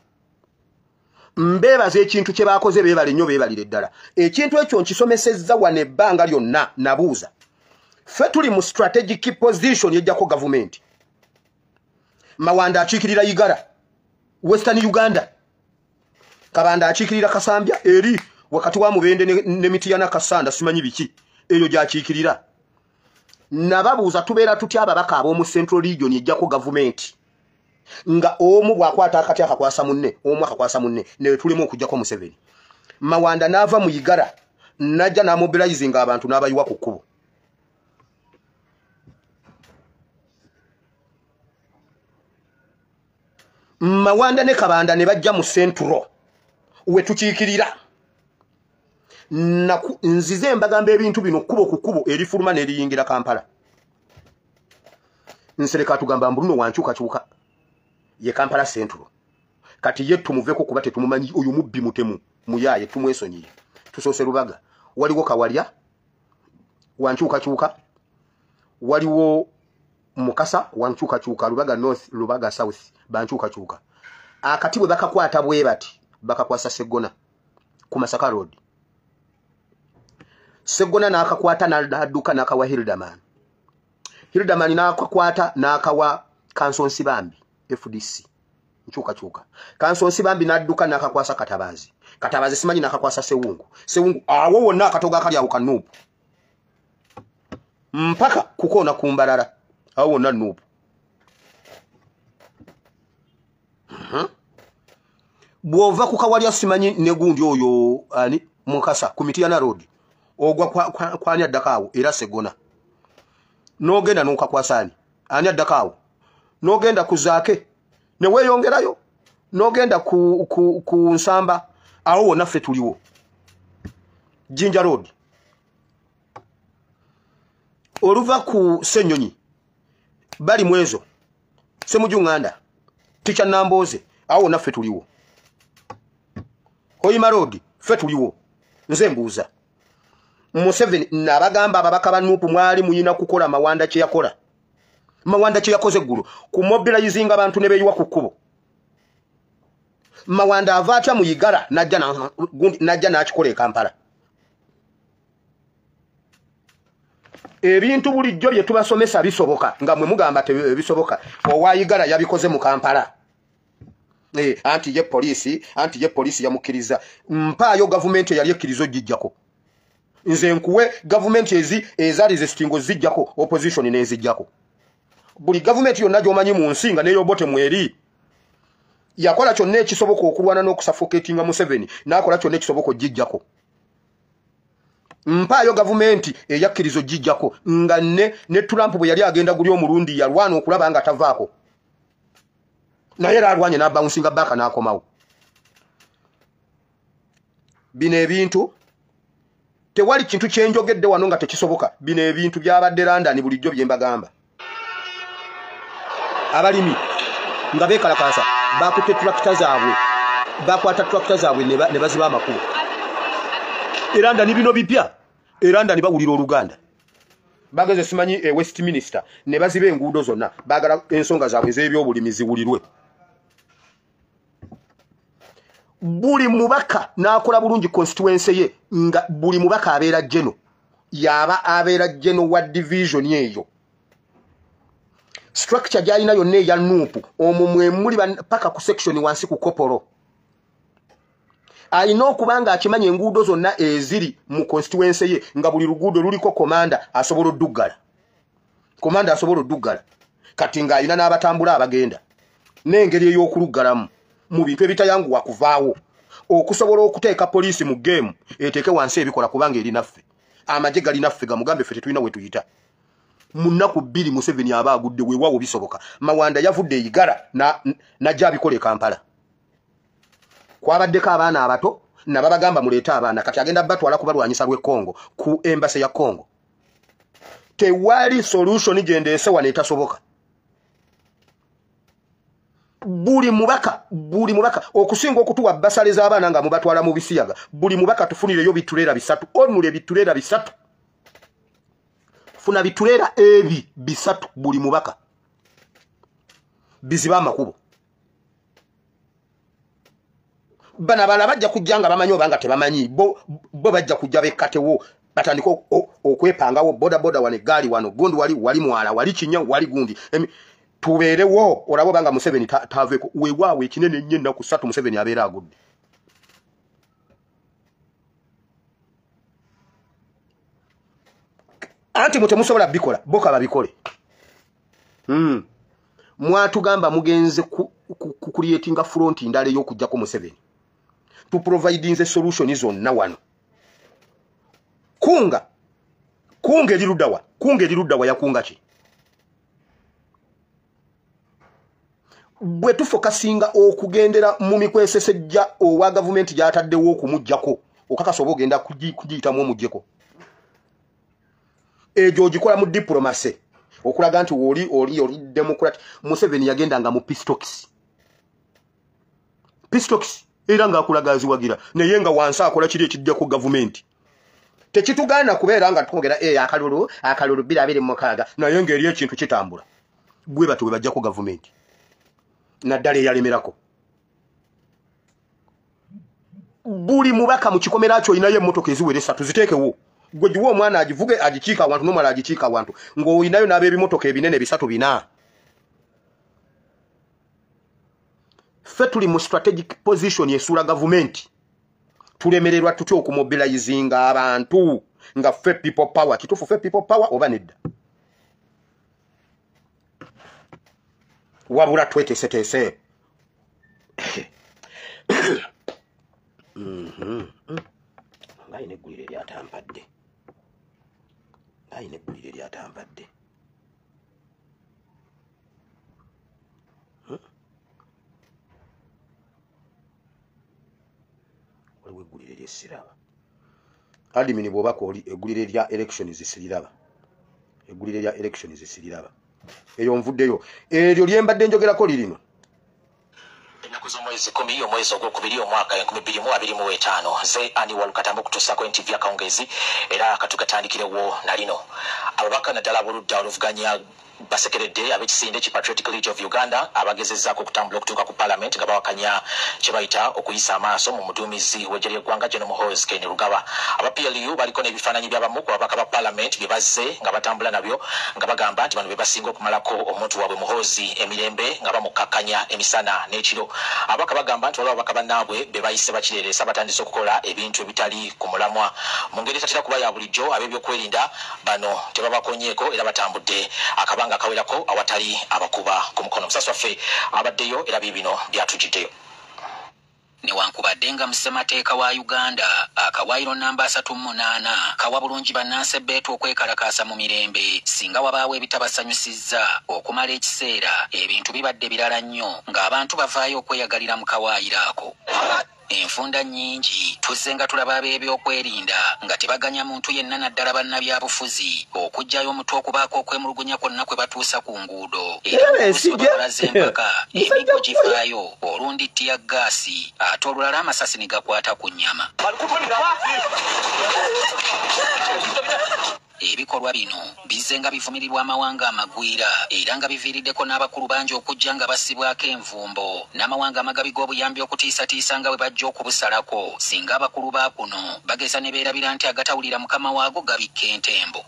Mbebaza ekintu kye bakoze, beebale nnyo, beebalire ddala. Ekintu ekyo nkisomesezza wano ebbanga lyonna. Nabuuza, ffe tuli mu strategic position ejjako gavumenti. Mawanda akiikirira Igara, Western Uganda. Kabanda akiikirira Kasambya, eri wakati wa Mubende ne Mitiyana, Kasanda, simanyi biki, eyo gy'akiikirira. Nababuuza, tubeera tutya ababaka ab'omu Central Region ejjako gavumenti, nga omu bw'akwata akati akakwasa munne, omu akakwasa munne, ne tulimu okuggyako Museveni? Mawanda n'ava mu Igara najja n'amobilizinga abantu n'abayiwa ku kkubo. Mawanda ne Kabanda ne bajja mu Central we tukiikirira. Nzize mbagamba ebintu bino kkubo ku kkubo erifuluma n'eriyingira Kampala. Nsereka tugamba mbu luno wankyukakyuka ye Kampala Central. Kati ye tumuveko kuba tetumumanyi, oyo mubbi, mutemu, muyaaye, tumwesonyiye. Tusoose Lubaga, waliwo Kawalya wankyukakyuka, waliwo Mukasa wankyukakyuka, Lubaga North, Lubaga South bankyukakyuka. Akati bwe bakakwata bwe bati bakakwasa Seggona ku Masaka Road. Seggona n'akakwata n'adduka n'akawa Hilderman. Hilderman n'akakwata n'akawa Kansonsi Bambi, FDC nkyukakyuka. Kansonsi Bambi n'adduka n'akakwasa Katabazi. Katabazi simanyi n'akakwasa Sewungu. Sewungu, awo wonna akatogo akali awo ka NUP mpaka kukoona ku Mbalala, awo wonna NUP. Bw'ova ku Kawalya simanyi ne gundi oyo ani Mukasa ku Mitiyana Road, ogwa kwani addako awo? Era Segona. N'ogenda n'okakwasa ani, ani addako awo? N'ogenda ku Zaake ne weeyongerayo, n'ogenda ku Nsamba, awo wonna ffe tuliwo. Jinja Road, oluva ku Ssenyonyi bali mwezo Semujunganda Ticha Namboze, awo wonna ffe tuliwo. Hoima Road ffe tuliwo. Nze mbuuza Museveni, nabagamba ababaka ba NUP mwali muyina kukola Mawanda kye yakola. Mawanda kye yakoze eggulo ku mobilizinga abantu ne beeyiwa ku kkubo. Mawanda ava atya mu Igara najja n'akikola e Kampala. Ebintu bulijjo bye tubasomesa bisoboka, nga mwe mugamba tebisoboka. Owa Igara yabikoze mu Kampala. Anti ye poliisi yamukkiriza. Mpaayo gavumenti eyali ekkiriza ogijjako. Nze nkuwe gavumenti ezaali zesitingo zijjako, opposition n'ezijjako. Buli gavumenti yonna gy'omanyi mu nsi nga n'eyobote mweri yakola kyonna ekisoboka okulwana n'okusuffocatinga Museveni, n'akola kyonna ekisoboka ogijjako. Mpaayo gavumenti eyakkiriza ogijjako nga ne Trump bwe yali agenda guli omulundi yalwana okulaba nga tavaako. Naye era alwanye n'abawunsinga baaka n'akomawo. Bino ebintu tewali kintu kyenjogedde wano nga tekisoboka. Bino ebintu byabadde London bulijjo bye mbagamba. Abalimi nga beekalakaasa bakutte tulakita zaabwe, bakwata tulakita zaabwe ne baziba amakubo. Era London bino bipya, era London bawulira Oluganda. Bageze simanyi Westminster ne baziba enguudo zonna, baagala ensonga zaabwe ez'ebyobulimi ziwulirwe. Buli mubaka n'akola bulungi constituency ye, nga buli mubaka abeera geno, yaba abeera geno wa division eyo. Structure gy'alina yonna eya NUP omwo mwe muli paka ku section wansi ku kopolo. Alina okuba nga akimanyi enguudo zonna eziri mu constituency ye, nga buli luguudo luliko komanda asobola odduggala. Komanda asobola odduggala. Kati ng'alina n'abatambula abagenda n'engeri ey'okuluggalamu mu bintu ebitayanguwa kuvaawo, okusobola okuteeka poliisi mu geemu eteeke wansi ebikola, kubanga erinaffe. Amagye galinaffe, gamugambe ffe tetulina we tuyita. Mu nnaku 2 Museveni aba agudde, weewaawo bisoboka. Mawanda yavudde e Igara n'ajja abikola e Kampala. Kwabaddeko abaana abato nababagamba muleete abaana, kati agenda batwala kubalwanyisa lw'e Congo ku embassy ya Congo. Tewali solution gye ndeese wano etasoboka. Buli mubaka okusinga okutuwa basale z'abaana nga mubatwala mu bisiyaga, buli mubaka tufunireyo bituleera 3, onule bituleera 3. Funa bituleera ebi 3 buli mubaka. Biziba amakubo. Bano abalala bajja kujja nga bamanyi oba nga tebamanyi, bo bajja kujja bekkatewo, batandike okwepangawo boda boda wano, eggaali wano, gundi wali mwala, wali kinya, wali gundi. Tubeerewo olaba obanga Museveni taveeko. Weewaawo ekinene ennyo ennaku 3 Museveni abeera agudde. Anti mwe temusobola bikola, bo ka babikole. Mwatugamba mugenze ku creatinga front ndala ey'okuggyako Museveni. Tuprovidinze solution zonna wano. Kunga eri luddawa, kunga eri luddawa yakunga ki? Bwe tufokasinga okugendera mu mikwesese gya owa gavumenti gy'ataddewo okumuggyako, okakasa oba ogenda kugiyitamu omuggyeko. Egyo ogikola mu diplomacy okulaga nti oli democrat. Museveni yagendanga mu peace talks. Peace talks era ng'akulaga aziwagira, naye nga wansi akola kiri ekijjako gavumenti. Tekitugaana kubeera nga twogera akalulu 2026, naye ng'eri ekintu kitambula. Bwe batyo bwe bajjako gavumenti naddala eyalemerako. Buli mubaka mu kikomera kyo olinayo emmotoka eziwera 3 ziteekewo. Gwe giwe omwana agivuge agikiika awantu n'omulala agikiika awantu, ng'olinayo n'ab'ebimotoka ebinene 3 4. Ffe tuli mu strategic position esuula gavumenti. Tulemererwa tutya okumobilizinga abantu nga ffe people power? Kituufu ffe people power oba nedda? Wabula tweteeseteese. Ng'alina eggulire eryatampadde. Ng'alina eggulire eryatampadde. Waliwo eggulire lyesiraba. Admin bw'oba kw'oli eggulire lya elections siriraba. Eggulire lya elections siriraba. Eyo nvuddeyo. Eryo lye mbadde njogerako lirino. Ennaku z'omwezi 10 omwezi ogwokubiri omwaka 2025 nze Ani Walukatambo okutuusaako NTV akawungeezi, era katugatandikirewo na lino. Ababaka naddala ab'oludda oluvuganya Basekeredde ab'ekisinde ki Patriotic League of Uganda abagezezzaako okutambula okutuuka ku Parliament nga bawakanya kye bayita okuyisa amaaso mu muduumizi w'eggye ly'eggwanga General Muhoozi Kainerugaba. Aba PLU baliko n'ebifaananyi by'abamu ku babaka ba Parliament bye bazze nga batambula nabyo, nga bagamba nti bano be basinga okumalako omuntu waabwe Muhoozi emirembe nga bamukkakkanya emisana n'ekiro. Ababaka bagamba nti waliwo ababaka bannaabwe be bayise bakireeresa batandise okukola ebintu ebitali ku mulamwa mu ngeri etatera kuba ya bulijjo. Ab'ebyokwerinda bano tebabakonyeeko era batambudde akabanga akawerako awatali abakuba ku mukono. Omusasi waffe abaddeyo era biibino byatujjiddeyo. Newankubadde nga mu ssemateeka wa Uganda akawaayiro namba 38 kawa bulungi bannansi ebbeetu okwekalakaasa mu mirembe singa wabaawo ebitabasanyusizza, okumala ekiseera ebintu bibadde birala nnyo ng'abantu bavaayo okweyagalira mu kawaayiro ako. Enfunda nnyingi tuzze nga tulaba ab'ebyokwerinda nga tebaganya muntu yenna, naddala bannabyabufuzi, okuggyayo omutwe okubaako okwemulugunya kwonna kwe batuusa ku nguudo. Era oluusi empaka emiggo givaayo, olundi teargas, ate olulala amasasi ne gakwata ku nnyama. Ebikolwa bino bizze nga bivumirirwa amawanga amagwira era nga biviiriddeko n'abakulu bangi okujja nga bassibwako envumbo n'amawanga amagabi g'obuyambi okutiisatiisa nga bwe bajja okubusalako singa abakulu ba kuno bageza ne beerabira nti agatawulira mukama waago gabikka entembo.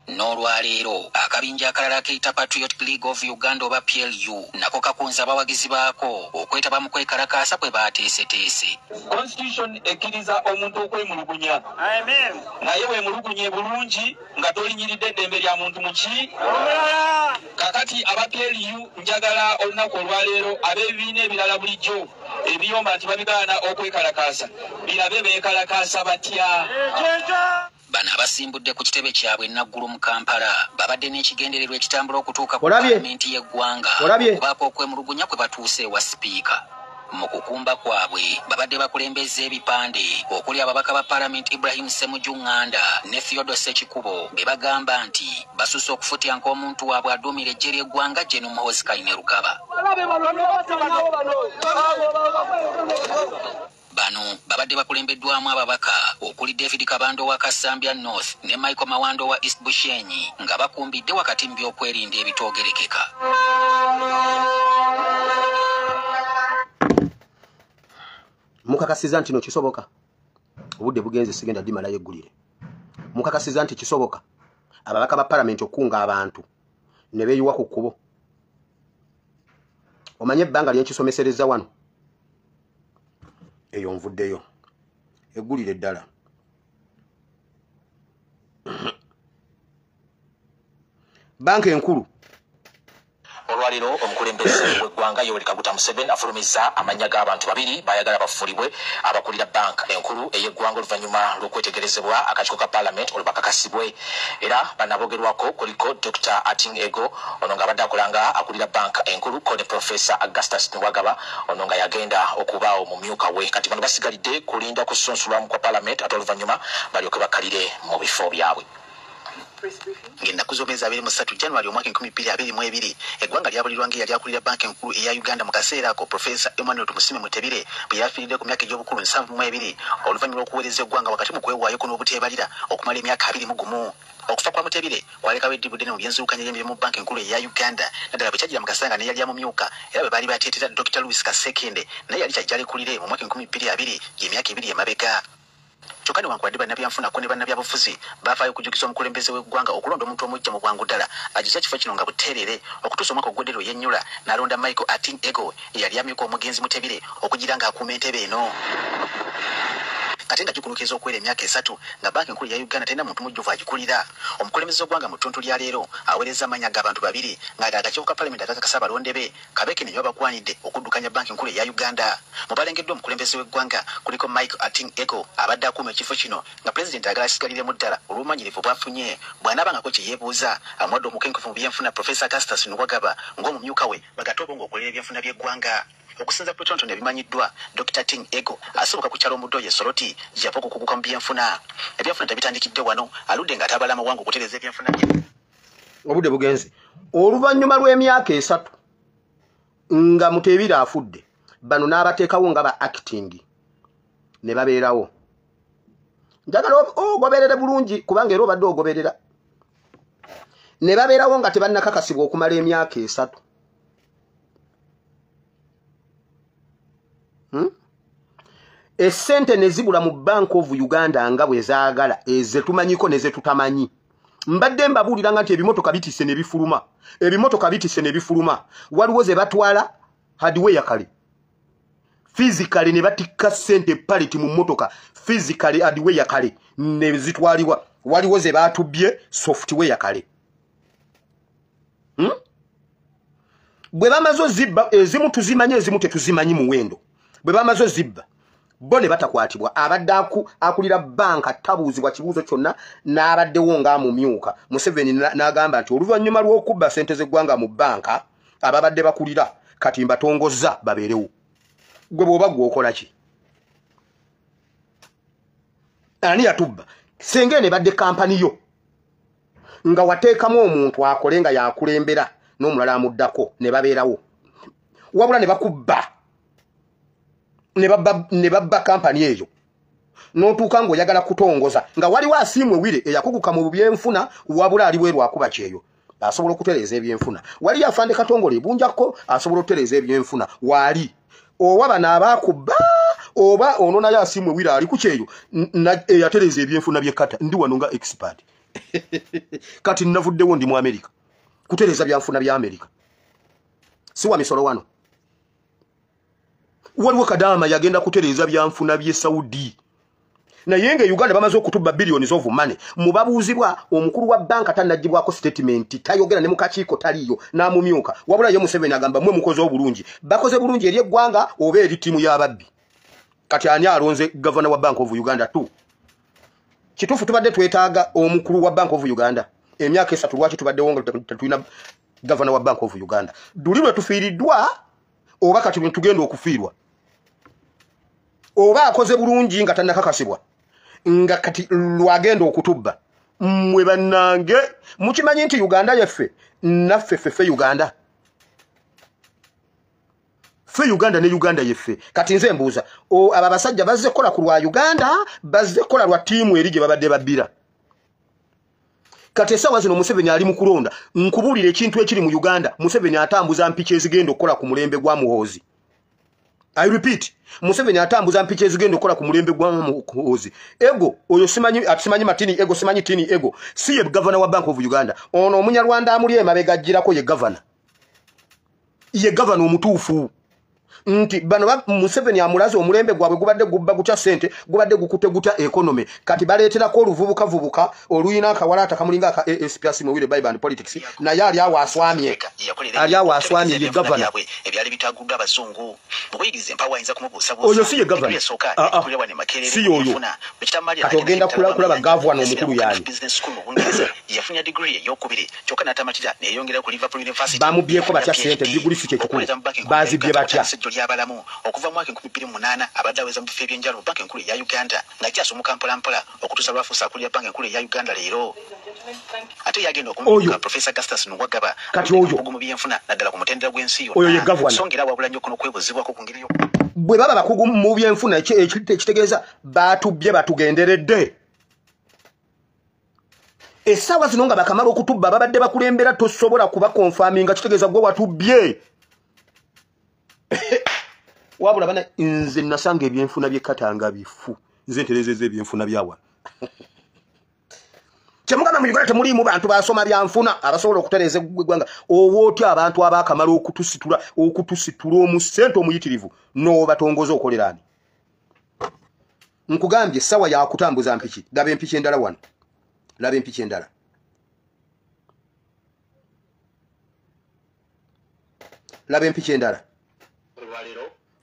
N'olwaleero akabinja akalala akeyita Patriotic League of Uganda oba PLU nako kakunze abawagizi baako okwetaba mu kwekalakaasa kwe baateeseteese. Constitution ekkiriza omuntu okwemulugunya, naye weemulugunye bulungi nga tolinyiridde eddembe lya muntu muki. Kakati aba PLU njagala olunaku olwaleero ab'ebibiina ebirala bulijjo ebiyomba nti babigaana okwekalakaasa birabe beekalakaasa batya. Bano abasimbudde ku kitebe kyabwe Naggulu mu Kampala babadde n'ekigendererwa ekitambula okutuuka ku Palamenti y'eggwanga okubaako okwemulugunya kwe batuuse ewa sipiika. Mu kukumba kwabwe babadde bakulembeza ebipande okuli ababaka ba Palamenti Ibrahim Ssemujju Nganda ne Theodore Ssekikubo be bagamba nti basusse okufutyanka omuntu waabwe aduumira eggye ly'eggwanga General Muhoozi Kainerugaba. Bano babadde bakulembeddwamu ababaka okuli David Kabando wa Kasambya North ne Michael Mawando wa East Bushenyi nga bakumbidde wakati mu by'okwerinda ebitoogerekeka. Mukakasiza nti no kisoboka. Obudde bugenze, sigenda dimalayo eggulire. Mukakasiza nti kisoboka ababaka ba Palamenti okukunga abantu ne beeyiwa ku kkubo. Omanye ebbanga lyenkisomesereza wano eyo nvuddeyo eggulire ddala. Banka enkulu. Olwaleero omukulembeze w'eggwanga Yoweri Kaguta Museveni afulumizza amannya g'abantu babiri bayagala bafuulibwe abakulira banka enkulu ey'eggwanga oluvannyuma lw'okwetegerezebwa akakiiko ka Parliament olwo bakakasibwe. Era bannaboogerwako kuliko Dr. Ating Ego, ono ng'abadde akola nga akulira banka enkulu, ko ne Professor Augustus Nuwagaba, ono nga yagenda okubaawo mu myuka we. Kati bano basigalidde kulinda kusunsulwamu kwa Parliament ate oluvannyuma balyoke bakkalire mu bifo byabwe. Ng'ennaku z'omwezi 23 January omwaka 2022 eggwanga lyabulirwa ng'eyali akulira banka enkulu eya Uganda mu kaseera ako Professor Emmanuel Tumusiime Mutebile bwe yafiiridde ku myaka egy'obukulu 72 oluvannyuma lw'okuweereza eggwanga wakati mu kwewaayo n'obuteebalira okumala emyaka 21. Okufa kwa Mutebile kwalekawo eddibu ddene mu byenzirukanya y'emirimu mu banka enkulu eya Uganda, naddala bwe kyajjira mu kaseera nga n'eyali amumyuka era bwe baali bateetera Dr. Louis Kasekende naye yali kyajja alekulire mu mwaka 2020, gy'emyaka 2 emabega. Kyokka newankubadde bannabyanfunako ne bannabyabufuzi baafaayo okujjukiza omukulembeze w'eggwanga okulonda omuntu omuggya mu bwangu ddala agize ekifo kino nga buteerere okutuusa omwaka oguwedde lwe yennyula n'alonda Michael Ating Ego eyali amyuka omugenzi Mutebile okugira ng'akuuma entebe eno. Ate nga gikulukiza okuwera emyaka 3 nga banka enkulu ya Uganda terina muntu mujjuvu agikulira. Omukulembeze w'eggwanga mu ttuntu lya leero aweereza amannya g'abantu babiri ng'ate akakiiko ka Palamenti akakakasa abalonde be kabeekenenya babakwanidde okuddukanya banka enkulu eya Uganda. Mu balengeddwa omukulembeze w'eggwanga kuliko Michael Ating Ego abadde akuuma ekifo kino nga pulezidenti ayagala asigaliremu ddala olw'obumanyirivu bw'afunye. Bw'anaabangako kye yeebuuza amuwadde omukenkufu mu byenfuna Professor Augustus Nuwagaba ng'omumyuka we bagatte obwongo okulera ebyenfuna by'eggwanga. Okusinza ku bitonotono ebimanyiddwa, Dr. Ating Ego asibuka ku kyalo Mudoye Soroti gye yava okukuguka mu byenfuna. Ebyenfuna tebitandikidde wano, aludde ng'atabala amawanga okutereeza ebyenfuna bye. Obudde bugenze. Oluvannyuma lw'emyaka 3 nga Mutebile afudde, bano n'abateekawo nga ba acting ne babeerawo. Njagala ogoberere bulungi kubanga era obadde ogoberera. Ne babeerawo nga tebannakakasibwa okumala emyaka 3. Essente ne zibula mu Bank of Uganda nga bwe zaagala, ezetumanyiko ne zetutamanyi. Mbadde mbabuulira nga nti ebimotoka bitisse ne bifuluma. Ebimotoka bitisse ne bifuluma. Waliwo ze batwala hardware kale. Physically ne batikka ssente pallet mu mmotoka. Physically hardware kale ne zitwalibwa. Waliwo ze batubbye software kale. Bwe bamaze ozibba, ezimu tuzimanyi ezimu tetuzimanyi muwendo. Bwe bamaze ozibba bo ne batakwatibwa. Abadde akulira banka tabuuzibwa kibuuzo kyonna n'abaddewo ng'amumyuka. Museveni n'agamba nti oluvannyuma lw'okubba ssente z'eggwanga mu banka ababadde bakulira kati mbatongozza babeerewo. Gwe bw'oba gw'okola ki? Ani yatubba? Senga eno ebadde kampani yo nga wateekamu omuntu akole nga yakulembera n'omulala amuddako ne babeerawo, wabula ne bakubba ne babba kampani eyo n'otuuka ng'oyagala kutongoza nga waliwo Asiimwe Wire eyakuguka mu byenfuna wabula ali bweru akuba kyeyo asobola okutereeza ebyenfuna. Waliyo Afande Katongole Ebunjakko asobola okutereeza ebyenfuna. Waali owa bano abaakubba oba ono naye Asiimwe Wire ali ku kyeyo eyatereeza ebyenfuna by'e Qatar. Ndi wano nga expert. Kati navuddewo ndi mu America kutereeza byanfuna bya America. Si wa misolo wano. Waliwo Kadama yagenda kutereeza byanfuna by'e Saudi. Naye nga Uganda bamaze okutubba billions of money. Mubabuuzibwa omukulu wa banka tannagibwako statement, tayogera ne mu kakiiko taliyo n'amumyuka. Wabula ye Museveni agamba mmwe mukoze obulungi. Bakoze bulungi eri eggwanga oba eri ttiimu y'ababbi. Kati ani alonze governor wa Bank of Uganda tu? Kituufu tubadde twetaaga omukulu wa Bank of Uganda. Emyaka 3 lwaki tubaddewo nga tetulina governor wa Bank of Uganda? Duli lwe tufiiriddwa oba kati lwe tugenda okufiirwa? Oba akoze bulungi nga tannakakasibwa nga kati lwagenda okutubba. Mmwe bannange mukimanyi nti Uganda yaffe naffe ffe Uganda. Ffe Uganda ne Uganda yeffe. Kati nze mbuuza, aba abasajja bazze kukola ku lwa Uganda, bazze kukola lwa ttiimu eri gye babadde babbira. Kati essaawa zino Museveni ali mu kulonda. Nkubuulira ekintu ekiri mu Uganda, Museveni atambuza mpiki ezigenda okukola ku mulembe gwa Muhoozi. I repeat, Museveni atambuza mpiki ezigenda okukola ku mulembe gwa Muhoozi. Ego, oyo simanyi, simanyi Matini Ego, simanyi Tini Ego, si ye governor wa Bank of Uganda. Ono Omunyarwanda amuli emabega agirako ye governor. Ye governor omutuufu. Nti bano Museveni amulaze omulembe gwabwe gubadde gubba gutya ssente, gubadde gukute gutya economy. Kati baleeterako oluvubukavubuka oluyina akawalaata kamulinga aka ASP Asiimwe Wire Bible and Politics, naye ali awo aswamye. Ali awo aswamye ye governor. Ebyali bitaguddwa abazungu. Mu kuyigiriza empawa ayinza kumubuusabuusa. Oyo si ye governor. Si y'oyo. Kati ogenda kulaba gavana omukulu y'ani. Business School mu Bungereza yafunya degree eyokubiri kyokka n'atamatira neyongera ku Liverpool University. Bamubyeko batya ssente, diguli si kye kikulu. Bazibbye batya? Ly'abalamu okuva mu mwaka 2008 abadde aweza mu bifo ebyenjawulo mu Banka Enkulu eya Uganda ng'akyasumuka mpolampola okutuusa lw'afuuse akulira Banka Enkulu eya Uganda leero. Ate yagenda okumumyuka Professor Augustus Nuwagaba Kati oyo omukugu mu byenfuna naddala ku mutendera gw'ensi Oyo ye yonna. gavana. So ng'era wabula nnyo kuno okwebuuzibwako ku ngeri Bwe baba bakugu mu byenfuna ekitegeeza batubbye batugenderedde. Essaawa zino nga bakamala okutubba babadde bakulembera tosobola kubakonfaminga kitegeeza gwe watubbye. Wabula bana nze nasanga ebyenfuna by'e Qatar nga bifu. Nze ntereezezza ebyenfuna bya wano. Kyemugamba mu Uganda temuliimu bantu basoma byanfuna abasobola okutereeza eggwanga. Oba otya abantu abaakamala okutusitula omusente omuyitirivu n'obatongoza okolera ani? Nkugambye essaawa ya kutambuza mpiki. Laba empiki endala wano. Laba empiki endala. Laba empiki endala.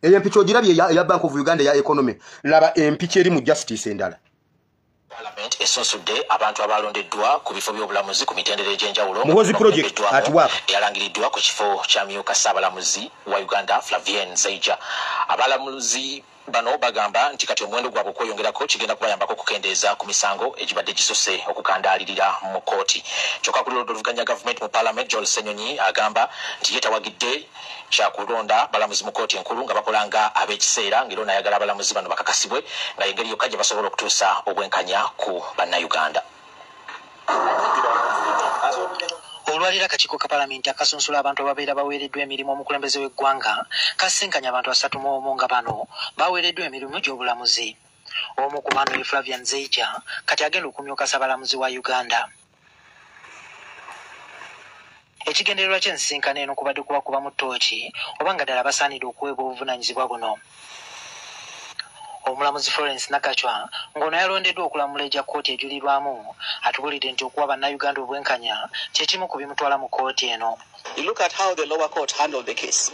Eyo empiki ogirabye eya Bank of Uganda eya economy. Laba empiki eri mu justice endala. Parliament esunsudde abantu abalondeddwa ku bifo by'obulamuzi ku mitendera egy'enjawulo. Muhoozi Project at work. Eyalangiriddwa ku kifo kya myuka ssaabalamuzi wa Uganda Flavien Zeija. Abalamuzi Bano bagamba nti kati omuwendo gwabwe okweyongerako kigenda kubayambako okukendeeza ku misango egibadde gisose okukandaalirira mu kkooti. Kyokka ku ludda oluvuganya gavumenti mu Parliament, Joel Ssenyonyi agamba nti ye tawagidde kyakulonda balamuzi mu kkooti enkulu nga bakola nga ab'ekiseera, ng'era ono ayagala abalamuzi bano bakakasibwe nga engeri yokka gye basobola okutuusa obwenkanya ku Bannayuganda. Olwaliro akakiiko ka Palamenti akasunsula abantu ababeera baweereddwa emirimu omukulembeze w'eggwanga kasisinkanye abantu 31 nga bano baweereddwa emirimu gy'obulamuzi. Omu ku bano ye Flavian Zeija kati agenda okumyuka Ssaabalamuzi wa Uganda. Ekigendererwa ky'ensisinkano eno kubadde kubakubamu ttooki oba nga ddala basaanidde okuweebwa obuvunaanyizibwa buno. Omulamuzi Florence Nakachwa ng'ono yalondeddwa okulamula egya kkooti ejulirwamu atubuulidde nti okuwa Bannayuganda obwenkanya kye kimu ku bimutwala mu kkooti eno. You look at how the lower court handled the case.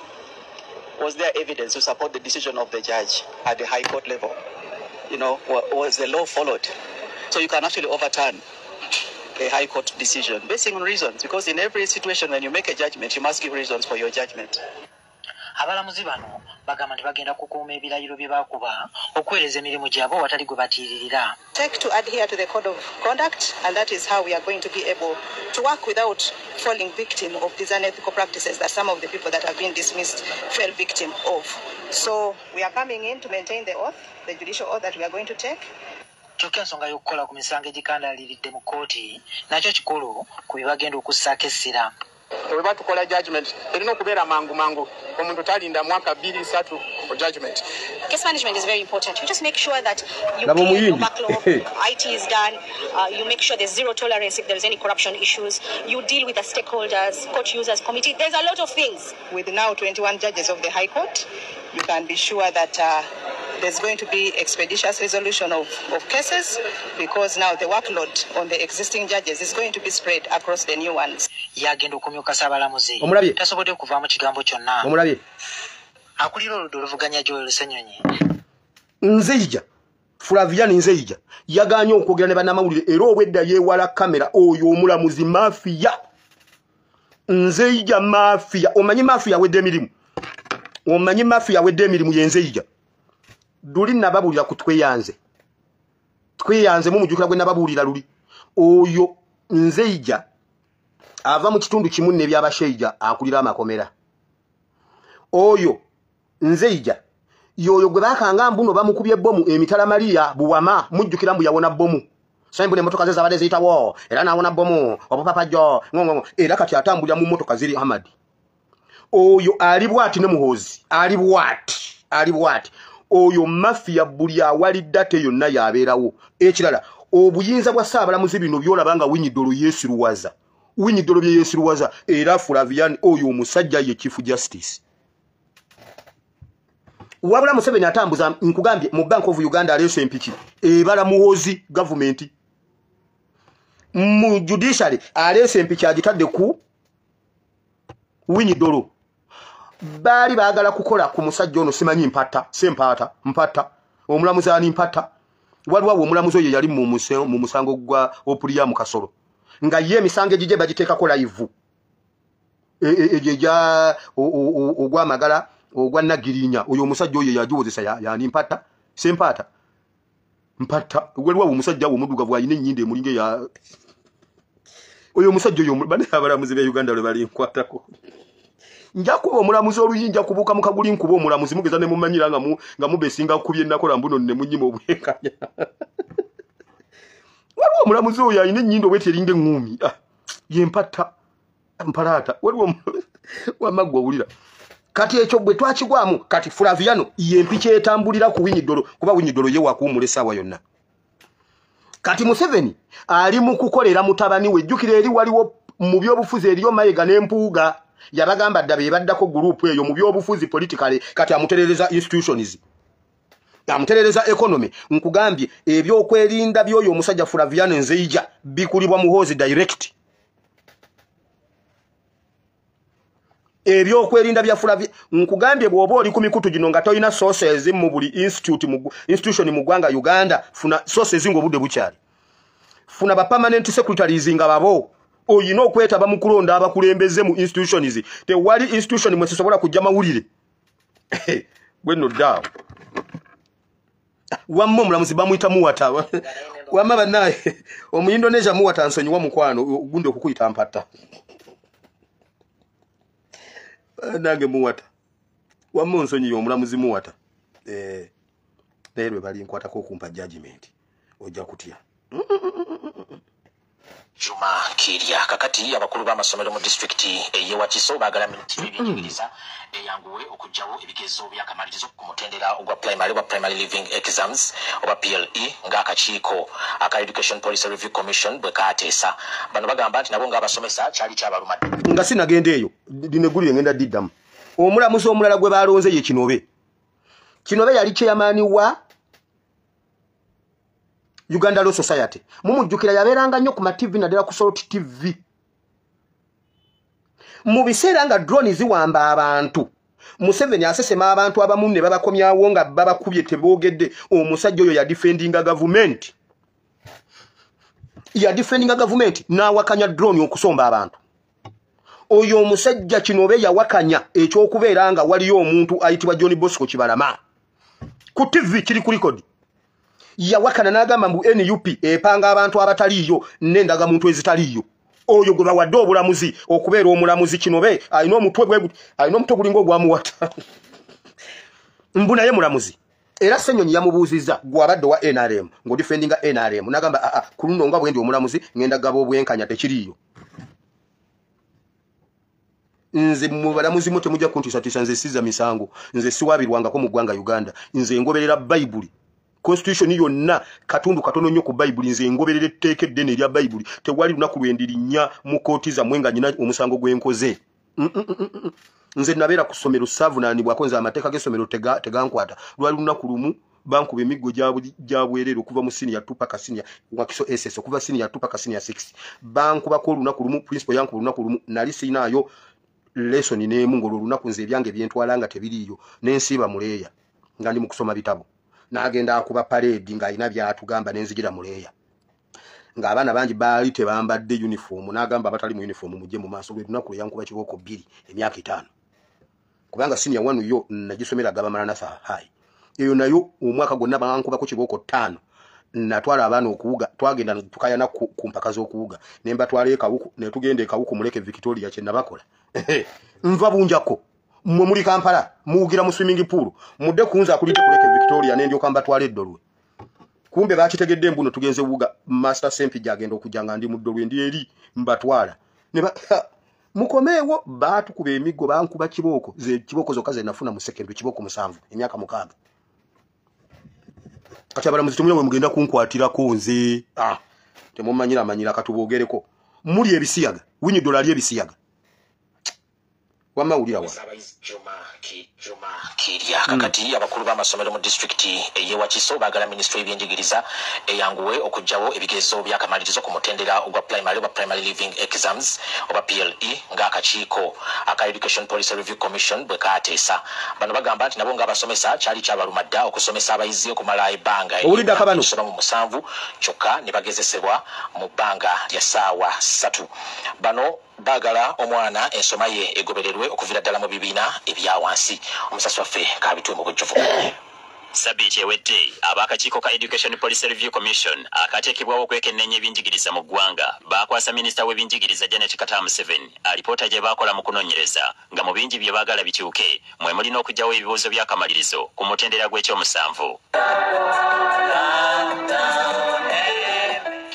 Was there evidence to support the decision of the judge at the high court level? You know, was the law followed? So you can actually overturn a high court decision based on reasons, because in every situation when you make a judgment, you must give reasons for your judgment. Abalamuzi bano bagamba nti bagenda kukuuma ebirayiro bye baakuba okuweereza emirimu gyabwe awatali gwe batiiririra. Take to adhere to the code of conduct, and that is how we are going to be able to work without falling victim of these unethical practices that some of the people that have been dismissed fell victim of. So we are coming in to maintain the oath, the judicial oath that we are going to take. Kyokka ensonga y'okukola ku misango egikandaliridde mu kkooti nakyo kikulu ku bye bagenda okussaako essira. Bwe tukola judgment erina okubeera mangu mangu, omuntu talinda mwaka 2 3 for judgment. Case management is very important. You just make sure that you clear your backlog, IT is done, you make sure there's zero tolerance if there's any corruption issues, you deal with the stakeholders, court users committee. There's a lot of things. With now 21 judges of the High Court, you can be sure that there's going to be expeditious resolution of cases, because now the workload on the existing judges is going to be spread across the new ones. Yagenda okumyuka Ssaabalamuzi tasobodde kuvaamu kigambo kyonna. Omulabye akulira oludda oluvuganya Joel Ssenyonyi. Nzeija Flavian Nzeija yagaanye okwogera ne bannamawulire era obwedda yeewala kamera. Oyo omulamuzi mafiya, Nzeija mafiya. Omanyi mafiya awedde emirimu, omanyi mafiya awedde emirimu ye Nzeija. Luli nababuulira ku tweyanze, tweyanze mumujjukira gwe nababuulira luli. Oyo Nzeija ava mu kitundu kimu n'ebyabasheija akulira amakomera. Oyo Nzeija yoyo gwe bakanga mbuno bamukubye bomu emitala Maria Buwama, mujjukira mbu yawona bomu. Sambu ne motoka ze zabadde ziyitawo era nawona bomu obupapa jo ngongo, era kati atambulira mu motoka ziri Ahmad. Oyo ali bwati ne Muhoozi ali bwati, ali bwati. Oyo mafia buli awali date yonna yabeerawo. Ekirala obuyinza bwa Ssaabalamuzi bino byolaba nga Winyi-Dollo yeesiruwaza, Winyi-Dollo bye yeesiruwaza. Era Flavian oyo omusajja ye Chief Justice. Wabula Museveni atambuza, nkugambye mu Bank of Uganda aleese empiki ebala Muhoozi gavumenti, mu judiciary aleese empiki agitadde ku Winyi-Dollo. Baali baagala kukola ku musajja ono simanyi mpata, sempaata, mpata, omulamuzi ani mpata. Waliwo omulamuzi oyo yali mu musango gwa Opuria mu Kasolo, nga ye emisango egigye bagiteekako live egyo egya ogw'amagala ogwa Nagirinya. Oyo omusajja oyo yagiwozesa yani mpata, sempaata, mpata. Waliwo omusajja awo omuddugavu alina ennyindo emulinga ya oyo omusajja oyo. Bane abalamuzi b'e Uganda lwe balinkwatako. Nja kuba omulamuzi oluyinja kubuuka mu kaguli nkuba omulamuzi mugeza ne mumanyira nga mubesinga ku bye nakola mbuno ne munyima obwenkanya. Waliwo omulamuzi oyo alina ennyindo bw'eti eringa eŋŋuumi. Ye mpata mpalaata. Waliwo wamaggwa owulira. Kati ekyo bwe twakigwamu, kati Flaviano ye mpiki etambulira ku Winyi-Dollo, kuba Winyi-Dollo ye wakuwummula essaawa yonna. Kati Museveni ali mu kukolera mutabani we. Jjukira eri waliwo mu byobufuzi eriyo Mayiga n'Empuuga. Yabagamba dda be baddako group eyo mu byobufuzi politically. Kati amuterereza institutions, amuterereza economy. Nkugambye ebyokwerinda by'oyo omusajja Flaviano Nzeija bikulibwa Muhoozi direct. Ebyokwerinda bya Flavia, nkugambye bw'oba oli ku mikutu gino nga tolina sources mu buli institute mu institution mu ggwanga Uganda, funa sources ng'obudde bukyali. Funa ba permanent secretaries nga babo. Oyina okwetaba mu kulonda abakulembeze mu institutions. Tewali institution mwe sisobola kujja mawulire. Bwe nno ddaawo. Wamma omulamuzi bamuyita Muwata. Wamma bannaye Omuindonesia Muwata, nsonyiwa mukwano, gundi okukuyita mpata. Nange Muwata, wamma onsonyiye omulamuzi Muwata. Naye lwe bali nkwatako okumpa judgment ojja kutya. Juma Kirya. Kakati abakulu b'amasomero mu disitulikiti ey'e Wakiso baagala minisitule y'ebyenjigiriza eyanguwe okuggyawo ebigezo by'akamalirizo ku mutendera ogwa primary oba primary leaving exams oba PLE, ng'akakiiko aka Education Policy Review Commission bwe kaateesa. Bano bagamba nti nabo ng'abasomesa kyali kyabaluma. Nga sinagenda eyo, lino eggulire ngenda diddamu. Omulamuzi omulala gwe balonze ye Kinobe. Kinobe yali chairman wa Uganda Law Society. Mumujjukira yabeeranga nnyo ku ma TV, naddala ku Salt TV, mu biseera nga drone ziwamba abantu, Museveni asesema abantu abamu ne babakomyawo nga babakubye teboogedde. Omusajja oyo yadefendinga gavumenti, yadefendinga gavumenti n'awakanya drone okusomba abantu. Oyo omusajja Kinobe yawakanya ekyokubeera nga waliyo omuntu ayitibwa John Bosco Kibalama. Ku TV kiri ku record. Yawakana n'agamba mbu NUP epanga abantu abataliiyo n'endagamuntu ezitaliiyo. Oyo gwe bawadde obulamuzi okubeera omulamuzi Kinobe, alina omutwe bwe, alina omutwe gulinga ogwamuwata, mbu naye mulamuzi. Era Ssenyonyi yamubuuzizza, gwabadde wa NRM ng'odefendinga NRM, n'agamba, "Aa, ku luno nga bwe ndi omulamuzi ngenda gaba obwenkanya, tekiriiyo. Nze mu balamuzi mu temujja kuntiisatiisa. Nze siza misango, nze siwabirwangako mu ggwanga Uganda. Nze ngoberera Bayibuli, constitution yonna katundu katono nnyo ku Bayibuli. Nze ngoberera etteeka eddene erya Bayibuli. Tewali lunaku lwendirinnya mu kooti zammwe nga nyina omusango gwenkoze. Nze nabeera ku ssomero, saavunaanibwako. Nze amateeka g'essomero tegankwata. Lwali lunaku lumu bankuba emiggo gya bwereere okuva mu senior 2 paka senior Wakiso SS, okuva senior 2 paka senior 6 bankubako olunaku lumu. Principal yankuba olunaku lumu, nali siinaayo lesson n'emu. Ng'olwo olunaku nze ebyange byentwala nga tebiriiyo, nensiiba muleeya nga ndi mu kusoma bitabo. N'agenda akuba parade ng'alina by'atugamba, nenzigira muleeya ng'abaana bangi baali tebambadde uniform, n'agamba, "Abatali mu uniform mujje mu maaso." Lwe lunaku lwe yankuba kibooko 2 emyaka 5, kubanga senior 1 yo nagisomera Gaba Maranatha High. Eyo nayo omwaka gwonna bankubako kibooko 5. Natwala abaana okuwuga, twagenda tukayana ku mpaka z'okuwuga, ne mbatwala ekawuku, ne tugenda ekawuku muleke Victoria. Kye nabakola, nva Bunjako, mmwe muli Kampala muwugira mu swimming pool, mudde kunze akulidde kuleke Victoria, ne ndyoka mbatwala eddolwe. Kumbe bakitegedde mbuno tugenze wuga. Master Sempijja agenda okujja nga ndi mu ddolwe, ndi eri mbatwala ne mukomeewo. Baatukuba emiggo, bankuba kibooko, ze kibooko zokka ze nafuna mu secondary, kibooko 7 emyaka 6. Kati abalamuzi temulina bwe mugenda kunkwatirako nze. Ah, temumanyira amanyira, katubogereko. Muli ebisiyaga, Winyi Dola ali ebisiyaga. Wamma wulira wa Juma Kirya. Kakati abakulu b'amasomero mu disitulikiti ey'e Wakiso baagala minisitule y'ebyenjigiriza eyanguwe okuggyawo ebigezo by'akamalirizo ku mutendera ogwa primary oba primary leaving exams oba PLE, ng'akakiiko aka Education Policy Review Commission bwe kaateesa. Bano bagamba nti nabo ng'abasomesa kyali kyabaluma dda okusomesa abayizi okumala ebbanga Owulidde akabano? erisoba mu 7, kyokka ne bagezesebwa mu bbanga lya ssaawa 3. Bano baagala omwana ensoma ye egobererwe okuviira ddala mu bibiina ebya wansi. Omusasi waffe kabitwe mu bujjuvu. Sabiiti ewedde ab'akakiiko ka Education Policy Review Commission akateekebwawo okwekenneenya ebyenjigiriza mu ggwanga baakwasa minisita w'ebyenjigiriza Janet Kataha Museveni alipoota gye baakola mu kunoonyereza, nga mu bingi bye baagala bikyuke mwe mulina okuggyawo ebibuuzo by'akamalirizo ku mutendera gw'ekyomusanvu.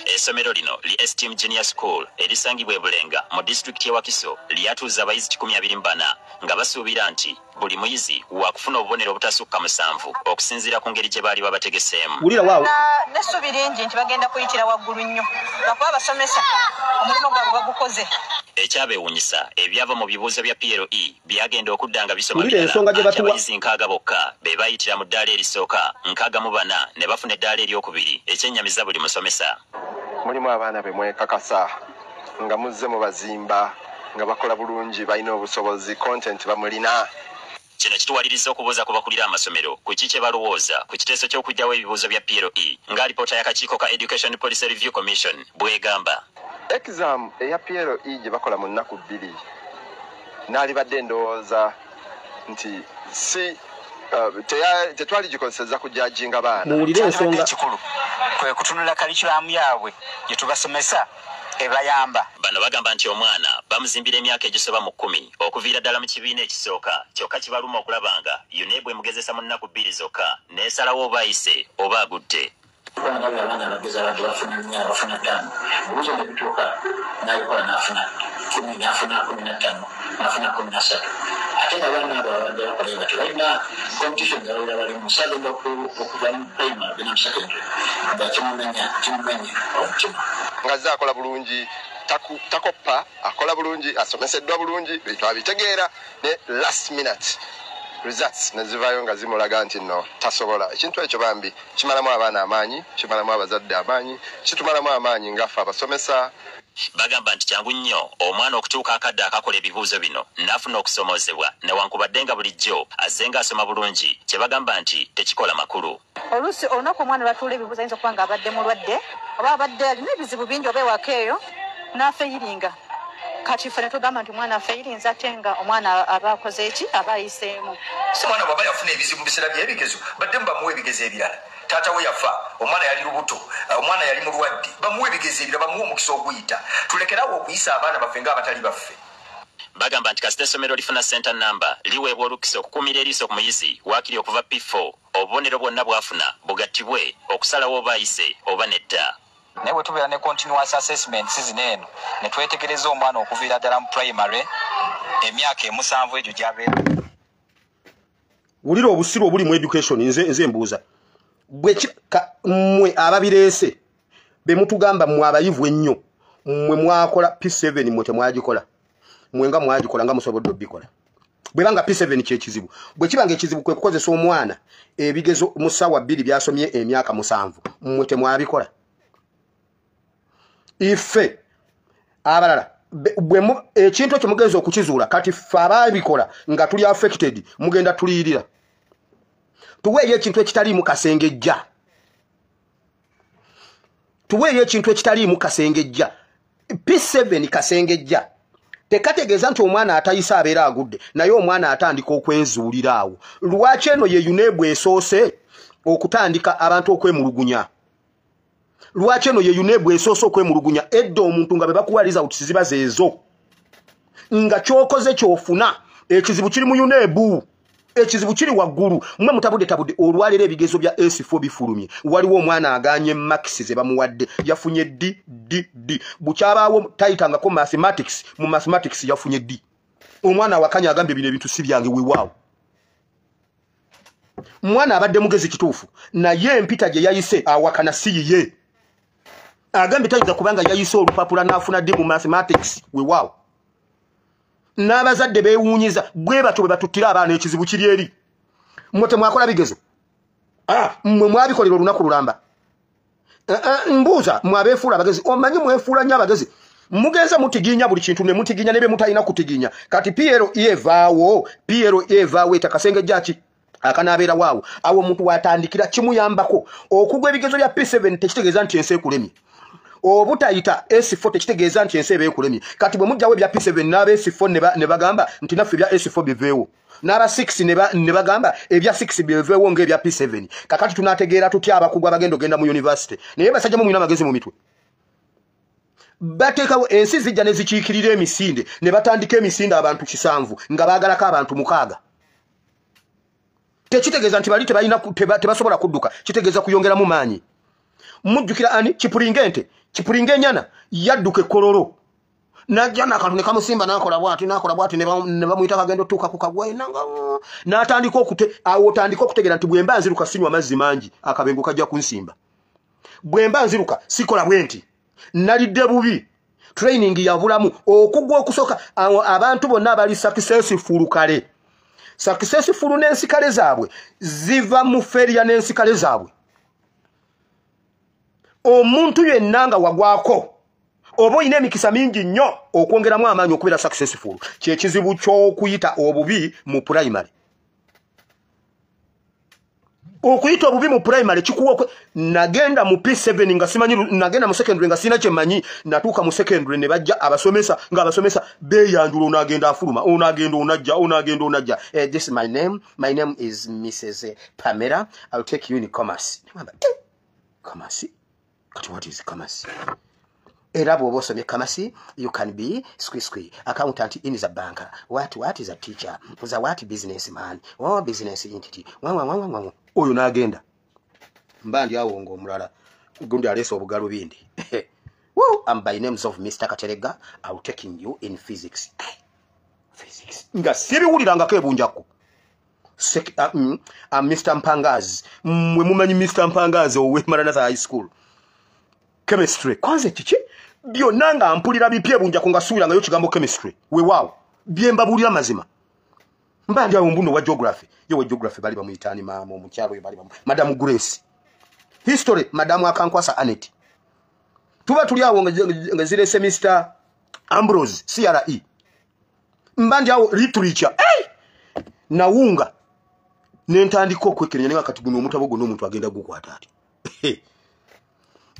Essomero lino li Esteem Junior School erisangibwa e Bulenga mu disitulikiti y'e Wakiso lyatuuza abayizi 124, nga basuubira nti buli muyizi wakufuna obubonero obutasukka 7 okusinziira ku ngeri gye baali babategeseemu. Wulira waawo. N'essuubi lingi nti bagenda kuyitira waggulu nnyo, lwakuba abasomesa omulimu gwabwe bagukoze. Ekyabeewuunyisa, ebyava mu bibuuzo bya PLE byagenda okudda nga bisoma Wulira birala, ensonga gye anti batuwa. abayizi 60 bokka be bayitira mu ddaala erisooka, 64 ne bafuna eddaala eryokubiri, ekyennyamiza buli musomesa. Mulimu abaana be mwekakasa nga muzze mubazimba nga bakola bulungi, balina obusobozi, content bamulina. Kino kituwaliriza okubuuza ku bakulira amasomero ku ki kye balowooza ku kiteeso ky'okuggyawo ebibuuzo bya PLE ng'alipoota y'akakiiko ka Education Policy Review Commission bw'egamba. Exam eya PLE gye bakola mu nnaku 2, naalibadde ndowooza nti si Tetwali gikozesezza kujajinga baana. Muwulire ensonga. Ekikulu kwe kutunula curriculum yaabwe gye tubasomesa ebayamba. Bano bagamba nti omwana bamuzimbira emyaka egisoba mu 10 okuviira ddala mu kibiina ekisooka, kyokka kibaluma okulaba nga UNEB emugezesa mu nnaku 2 zokka n'esalawo oba ayise oba agudde. Abaana abagezi abadde bafuna 4, bafuna 5, ebibuuzo ne bituuka n'abikola n'afuna 10, n'afuna 15, n'afuna 13. Ate nga abaana abo abadde bakola batyo balina competition zababeera balimu, so agenda okuva mu primary agenda mu secondary nga kimumenya omutima. Nga akola bulungi, takoppa, akola bulungi, asomeseddwa bulungi, bintu abitegeera, ne last minute results ne zivaayo nga zimulaga nti nno tasobola. Ekintu ekyo bambi kimalamu abaana amaanyi, kimalamu abazadde amaanyi, kitumalamu amaanyi ngaffe abasomesa. Bagamba nti kyangu nnyo omwana okutuuka akadde akakola ebibuuzo bino n'afuna okusomoozebwa newankubadde nga bulijjo azze ng'asoma bulungi, kye bagamba nti tekikola makulu. Oluusi olunaku omwana lwatuula ebibuuzo ayinza okuba nga abadde mulwadde oba abadde alina ebizibu bingi oba ewaka eyo n'afeyiringa. Kati ffe ne tugamba nti omwana afeyirinze ate nga omwana aba akoze eki, aba ayiseemu. Omwana bw'aba yafuna ebizibu mu biseera by'ebigezo, baddemu bamuwa ebigezo ebirala. Taata we yafa, omwana yali lubuto, omwana yali mulwadde, bamuwa ebigezo ebirala, bamuwa omukisa oguyita. Tulekerawo okuyisa abaana baffe ng'abatali baffe. Bagamba nti kasita essomero lifuna center number liweebwa olukisa okukuumira eriiso ku muyizi waakiri okuva P4, obubonero bwonna bw'afuna bugattibwe okusalawo oba ayise oba nedda. Naye bwe tubeera ne continuous assessments zino eno ne twetegereza omwana okuviira ddala mu primary emyaka 7 egyo gy'abeera. Wulira obusiru obuli mu education. Nze mbuuza mmwe ababireese be mutugamba mmwe abayivu ennyo, mmwe mwakola P7, mmwe temwagikola, mmwe nga mwagikola nga musobodde obbikola. Bwebanga P7 kyekizibu, bwe kibanga ekizibu kwe kukozesa omwana ebigezo mu ssaawa 2 by'asomye emyaka 7, mmwe temwabikola. Ife abalala ekintu ekyo mugenza okukizuula, kati ffe abaabikola nga tuli affected mugenda tuliyirira. Tuweeyo ekintu ekitaliimu kasengejja, tuweeyo ekintu ekitaliimu kasengejja. P7 kasengejja tekategeeza nti omwana atayise abeera agudde, naye omwana atandika okwezuulira awo. Lwaki eno ye UNEB esoose okutandika abantu okwemulugunya? Lwaki eno ye UNEB esoose okwemulugunya? Edda omuntu nga be bakuwa results ziba zeezo, nga kyokoze kyofuna. Ekizibu kiri mu UNEB, ekizibu kiri waggulu. Mmwe mutabudde tabudde. Olwaleero ebigezo bya S4 bifulumye, waliwo omwana aganye marks ze bamuwadde, yafunye D D D. Bukyabaawo tayitangako mathematics, mu mathematics yafunye D. Omwana awakanya agambye bino ebintu si byange. Weewaawo mwana abadde mugezi kituufu, naye empita gye yayise awakana si yiye. Agambye tayinza kubanga yayise olupapula n'afuna D mu mathematics. Weewaawo n'abazadde beewuunyiza bwe batyo bwe batuttira abaana. Ekizibu kiri eri mmwe, temwakola bigezo, mmwe mwabikolera olunaku lulamba. Mbuuza mmwe abeefuula abagezi, omanyi mwefuula nnyo abagezi, mugenze mutiginya buli kintu ne mutiginya ne bye mutalina kutiginya. Kati PLE evaawo, PLE evaawo etakasengejja ki akanaabeera waawo awo omuntu watandikira kimuyambako okugwa ebigezo bya P7. Tekitegeeza nti ensi ekulemye, obutayita S4 tekitegeeza nti ensi eba ekulemye. Kati bwe mugjawo ebya P7 n'aba S4 ne bagamba nti naffe ebya S4 biveewo, n'aba 6 ne bagamba ebya 6 biveewo ng'ebya P7, kakati tunaategeera tutya abakugu abagenda ogenda mu university? Naye basajja mu mulina amagezi mu mitwe. Bateekawo ensi zijja ne zikiikirira emisinde ne batandika emisinde abantu 7 nga baagalako abantu 6. Tekitegeeza nti bali tebalina tebasobola kudduka, kitegeeza kuyongeramu maanyi. Mujjukira ani Kipulinga ente, Kipulinga ennyana yadduka ekkololo najja nakantu ne kamusimba n'akola bw'ati n'akola bw'ati ne bamuyita kagenda otuuka ku kagwa n'atandika awo otandika okutegeera nti bwe mba nziruka sinywa mazzi mangi, akabengo kajja kunsimba. Bwe mba nziruka sikola bwe nti nalidde bubi. Training ya bulamu okugwa okusooka. Abantu bonna abali successful kale, successful n'ensikale zaabwe ziva mu failure n'ensikale zaabwe. Omuntu yenna nga wagwako oba olina emikisa mingi nnyo okwongeramu amaanyi okubeera successful. Kyekizibu ky'okuyita obubi mu primary. Okuyita obubi mu primary kikuwa. Nagenda mu P7 nga simanyi, nagenda mu secondary nga sina kyemanyi. Natuuka mu secondary ne bajja abasomesa, nga abasomesa beeyanjula, onagenda afuluma, onagenda onajja, onagenda onajja. This is my name, my name is Mrs. Pamela, I'll take you in commerce. Ngamba, eh, commerce? Kati what is commerce? Era bw'oba osomye commerce, you can be squee accountant in the bank, what is a teacher, the what, businessman, oh, business entity, wa wa wa wa. Oyo n'agenda, mba ndi awo ng'omulala gundi aleese obugalubindi. Woo, I'm by names of Mr. Katerega, I'll taking you in physics. Physics nga sibiwulirangako ebunjako. Mr. Mpangazi, mwe mumanyi Mr. Mpangazi owe Maranatha High School. Chemistry kwanze kiki byonna nga mpulira bipya ebunjako, nga suubirangayo kigambo chemistry. Weewaawo, bye mbabuulira mazima. Mba ndi awo, mbuno wa geography, ye wa geography bali bamuyitaani, maama omukyalo oyo bali bamu Madam Grace. History, Madamu Akankwasa Anet. Tuba tuli awo nga zirese Mr. Ambrose CRE. Mba ndi awo, literature, hey! Nawunga nentandika okwekerenya naye kati guno omutabo guno omuntu agenda gukwata ati?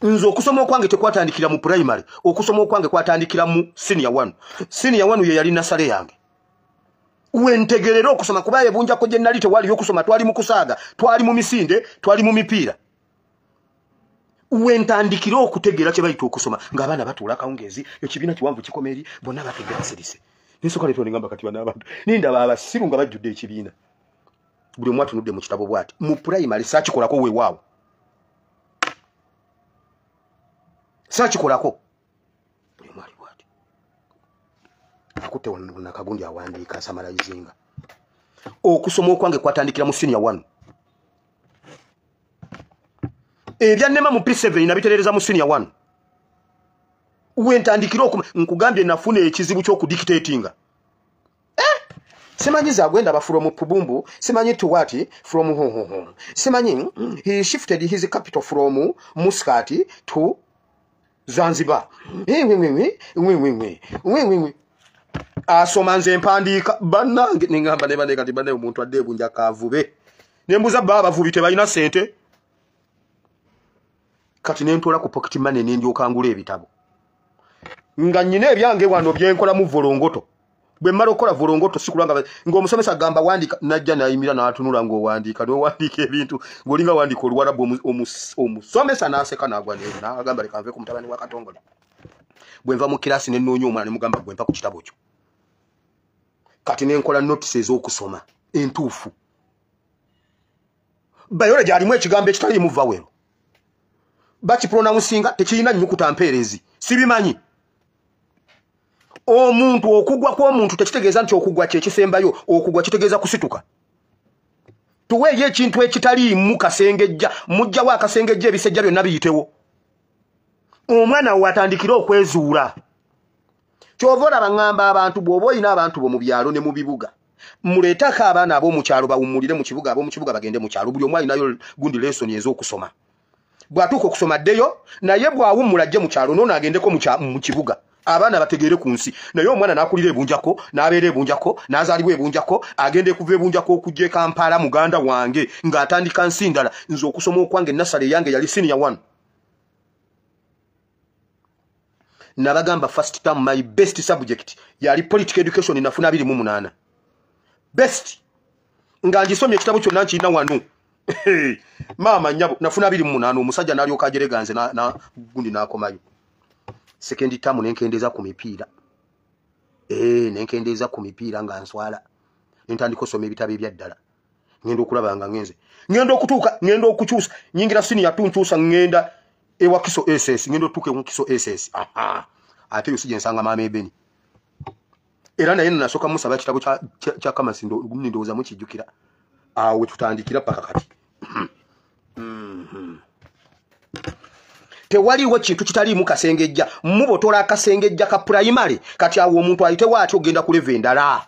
Nze okusoma okwange tekwatandikira mu primary, okusoma okwange kwatandikira mu senior 1. Senior 1 ye yali nursery yange wentegerera okusoma, kuba ebunjako gye nali tewaliyo okusoma. Twali mu kusaaga, twali mu misinde, twali mu mipiira. Wentandikira okutegeera kye bayita okusoma ng'abaana batuula akawungeezi, ekibiina kiwanvu kikoma eri, bonna batudde basirise. Nensooka leetwa nengamba kati bano abantu nindaba abasiru nga bajjudde ekibiina, buli omu atunudde mu kitabo bw'ati. Mu primary saakikolako, weewaawo, saakikolako. Buli omu ali bw'ati akutte nakagundi awandiika, summarizinga. Okusoma okwange kwatandikira mu senior 1. Ebyannema mu P7 nabiterereza mu senior 1 wentandikira. Nkugambye nafuna ekizibu ky'okudictatinga. Eh? Simanyi zagwenda ba from Pubumbu, simanyi to what, from hu, simanyi he shifted his capital from Muscat to Zanzibar. Asoma, nze mpandiika. Bannange, neŋŋamba ne banne kati banne omuntu adde ebunja kavube. Nembuuza ba abavubi tebalina ssente? Kati nentoola ku pocket money nendyoka ngula ebitabo, nga nnyina ebyange wano byenkolamu volongoto. Bwe mmala okukola volongoto, sikulanga ng'omusomesa agamba wandiika, najja nayimira n'atunula ng'owandiika, n'owandiika ebintu ng'olinga wandiika Oluwarabu. Omusomesa n'aseka n'agwa n'agamba leka nve ku mutabani wa Katongole. Bwe nva mu kirasi ne nnoonya omwana ne mugamba gwe mpa ku kitabo kyo. Kati nenkola notes ez'okusoma entuufu. Biology alimu ekigambo ekitaliimu vowel, bakipronouncinga tekirina nnyukuta mpeerezi, sibimanyi. Omuntu okugwa kw'omuntu tekitegeeza nti okugwa kyekisembayo, okugwa kitegeeza kusituka. Tuweeyo ekintu ekitaliimu kasengejja, mujjawo akasengejja, ebisejja byonna biyitewo, omwana we atandikire okwezuula. Kyova olaba ŋŋamba abantu, bw'oba olina abantu bo mu byalo ne mu bibuga, muleetako abaana ab'omu kyalo bawummulire mu kibuga, ab'omu kibuga bagende mu kyalo. Buli omu alinayo gundi lesson ez'okusoma. Bw'atuuka okusoma ddeyo, naye bw'awummula ajje mu kyalo, noono agendeko mu kibuga, abaana bategeere ku nsi. Naye omwana n'akulira ebunjako, n'abeera ebunjako, n'azaalibwa ebunjako, agenda ekuva ebunjako okujja e Kampala, muganda wange, ng'atandika nsi ndala. Nze okusoma okwange, nursery yange yali senior 1. Nabagamba first term my best subject yali political education, nafuna 28 best, nga ngisomye ekitabo kyonna nkirina wano. Maama nnyabo, nafuna 28. Omusajja n'alyoka ajerega nze na gundi n'akomayo. Second term nenkendeeza ku mipiira, nenkendeeza ku mipiira nga nswala, nentandika osoma ebitabo ebyaddala. Ngenda okulaba nga ngenze, ngenda okutuuka, ngenda okukyusa, nyingira senior 2, nkyusa, ngenda ewakiso SS. Ngenda otuuka ewakiso SS, aha, ate yo sije nsanga maama Ebeni. Era naye nasooka musaba ekitabo kya commerce, ndowooza mukijjukira. Awo tutandikira paka kati. Tewaliwo kintu kitaliimu kasengejja. Mubotola akasengejja ka primary, kati awo omuntu ayitewo ati ogenda ku level endala.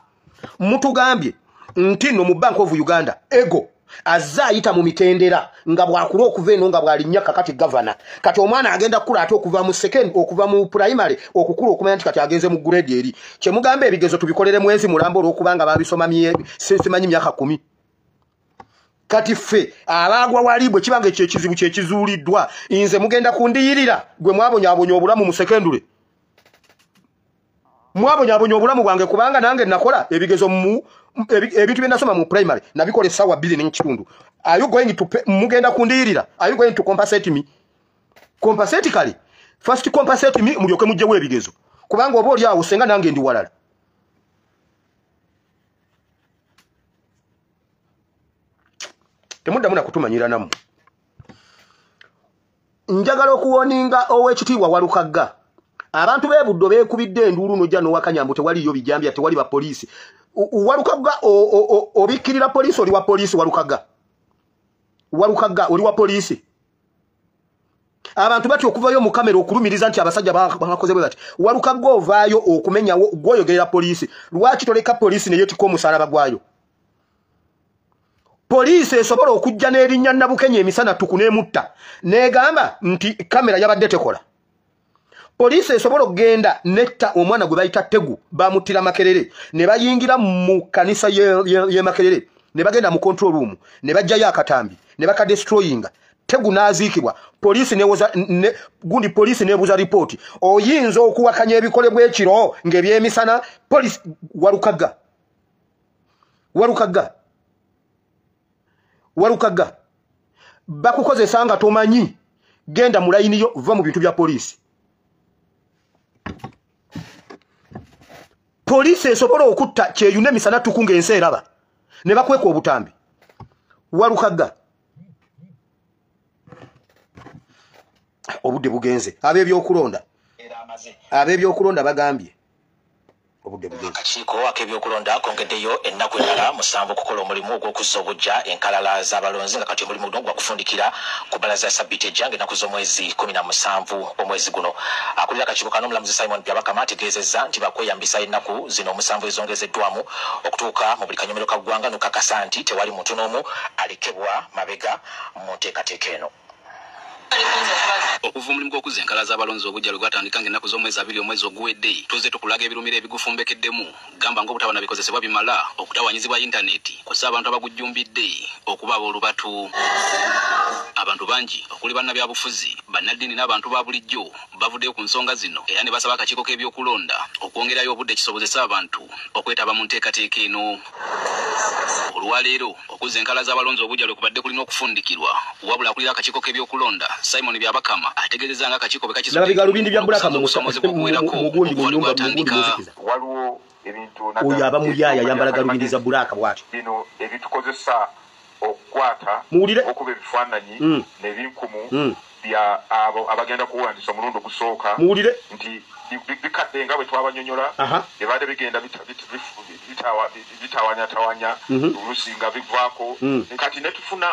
Mutugambye nti nno mu Bank of Uganda ego azze ayita mu mitendera nga bwakula okuva eno nga bwalinnya kakati gavana. Kati omwana agenda kukula ate okuva mu second, okuva mu primary okukula okumanya nti kati agenze mu grade eri kyemugamba ebigezo tubikolere mwezi mulamba olwokubanga babisoma simanyi myaka 10. Kati ffe abaagwa wali bwe kibanga ekyo ekizibu kyekizuuliddwa, nze mugenda kundiyirira gwe mwabonyaabonya obulamu mu sekendule. Mwabonyaabonya obulamu bwange kubanga nange nakola ebigezo mu ebintu bye nasoma mu primary nabikola essaawa 2.5. Are you going to pay? Mugenda kundiyirira? Are you going to compensate me? Compensate kale. First compensate me mulyoke mujjewo ebigezo. Kubanga oba oli awo senga nange ndi walala. Temuddamu na kutumanyira nammwe. Njagala okuwoninga ow'ekitiibwa Walukagga. Abantu b'e Buddo beekubidde enduulu n'ojja n'owakanya mbu tewaliyo bijambya, tewali bapoliisi. Walukagga obikkirira poliisi, oli wa poliisi Walukagga. Walukagga oli wa poliisi. Abantu batya okuvayo mu kamera okulumiriza nti abasajja bakoze bwe bati. Walukagga ovaayo okumenyawo gw'oyogerera poliisi. Lwaki toleka poliisi ne yeetikka omusaalaba gwayo? Poliisi esobola okujja n'erinnya Nabukenya emisana ttuku n'emutta n'egamba nti kamera yabadde tekola. Poliisi esobola okugenda netta omwana gwe bayita Tegu, bamuttira Makerere, ne bayingira mu kkanisa y'e Makerere, ne bagenda mu control room, ne baggyayo akatambi, ne bakadestroyinga. Tegu n'aziikibwa. Poliisi newoza ne, gundi poliisi nebuuza ripooti. Oyinza okuwakanya ebikolebwa ekiro ng'ebyemisana? Poliisi Walukagga. Walukagga. Walukagga. Bakukozesa nga tomanyi. Genda mu layini yo, va mu bintu bya poliisi. Poliisi esobola okutta Kyeyune emisana ttuku ng'ensi eraba, ne bakweka obutambi. Walukagga. Obudde bugenze. Ab'ebyokulonda. Ab'ebyokulonda bagambye. Obudde bugenze. Akakiiko ak'ebyokulonda kongeddeyo ennaku endala 7 okukola omulimu ogw'okuzza obuggya enkalala z'abalonzi, nga kati omulimu guno gwakufundikira ku bbalaza ya sabbiiti ejja ng'ennaku z'omwezi 17 omwezi guno. Akulira akakiiko kano omulamuzi Simon Byabakama ategeezezza nti bakweyambisa ennaku zino 7 ezongezeddwamu okutuuka mu buli kanyomero ka ggwanga n'okukakasa nti tewali muntu n'omu alekebwa mabega mu nteekateeka eno. Okuva omulimu gw'okuzza enkalala z'abalonzi obuggya lwe gwatandika ng'ennaku z'omwezi 2 omwezi oguwedde, tuzze tukulaga ebirumira ebigufumbekeddemu, gamba ng'obutaba na bikozesebwa bimala, okutawaanyizibwa yintaneeti, kw'ossa abantu abagujjumbidde okuba ab'olubatu. Abantu bangi okuli bannabyabufuzi, bannaddiini n'abantu ba bulijjo bavuddeyo ku nsonga zino era ne basaba akakiiko k'ebyokulonda okwongerayo obudde kisobozese abantu okwetaba mu nteekateeka eno. Olwaleero okuzza enkalala z'abalonzi obuggya lwe kubadde kulina okufundikirwa, wabula akulira akakiiko k'ebyokulonda Simon Byabakama ategeezezza nga akakiiko bwe Laba bigalubindi bya Bulaka mu mugundi mu nyumba mu gundi muzikiza. Waliwo ebintu Oyo aba muyaaya ayambala galubindi za Bulaka bw'atyo. Bino ebitukozesa okukwata Muwulire. okuba ebifaananyi n'ebinkumu bya abo abagenda kuwandisa omulundi ogusooka Muwulire. nti bikadde nga bwe twabanyonyola, bibadde bigenda bitawanyatawanya, oluusi nga bivaako, kati ne tufuna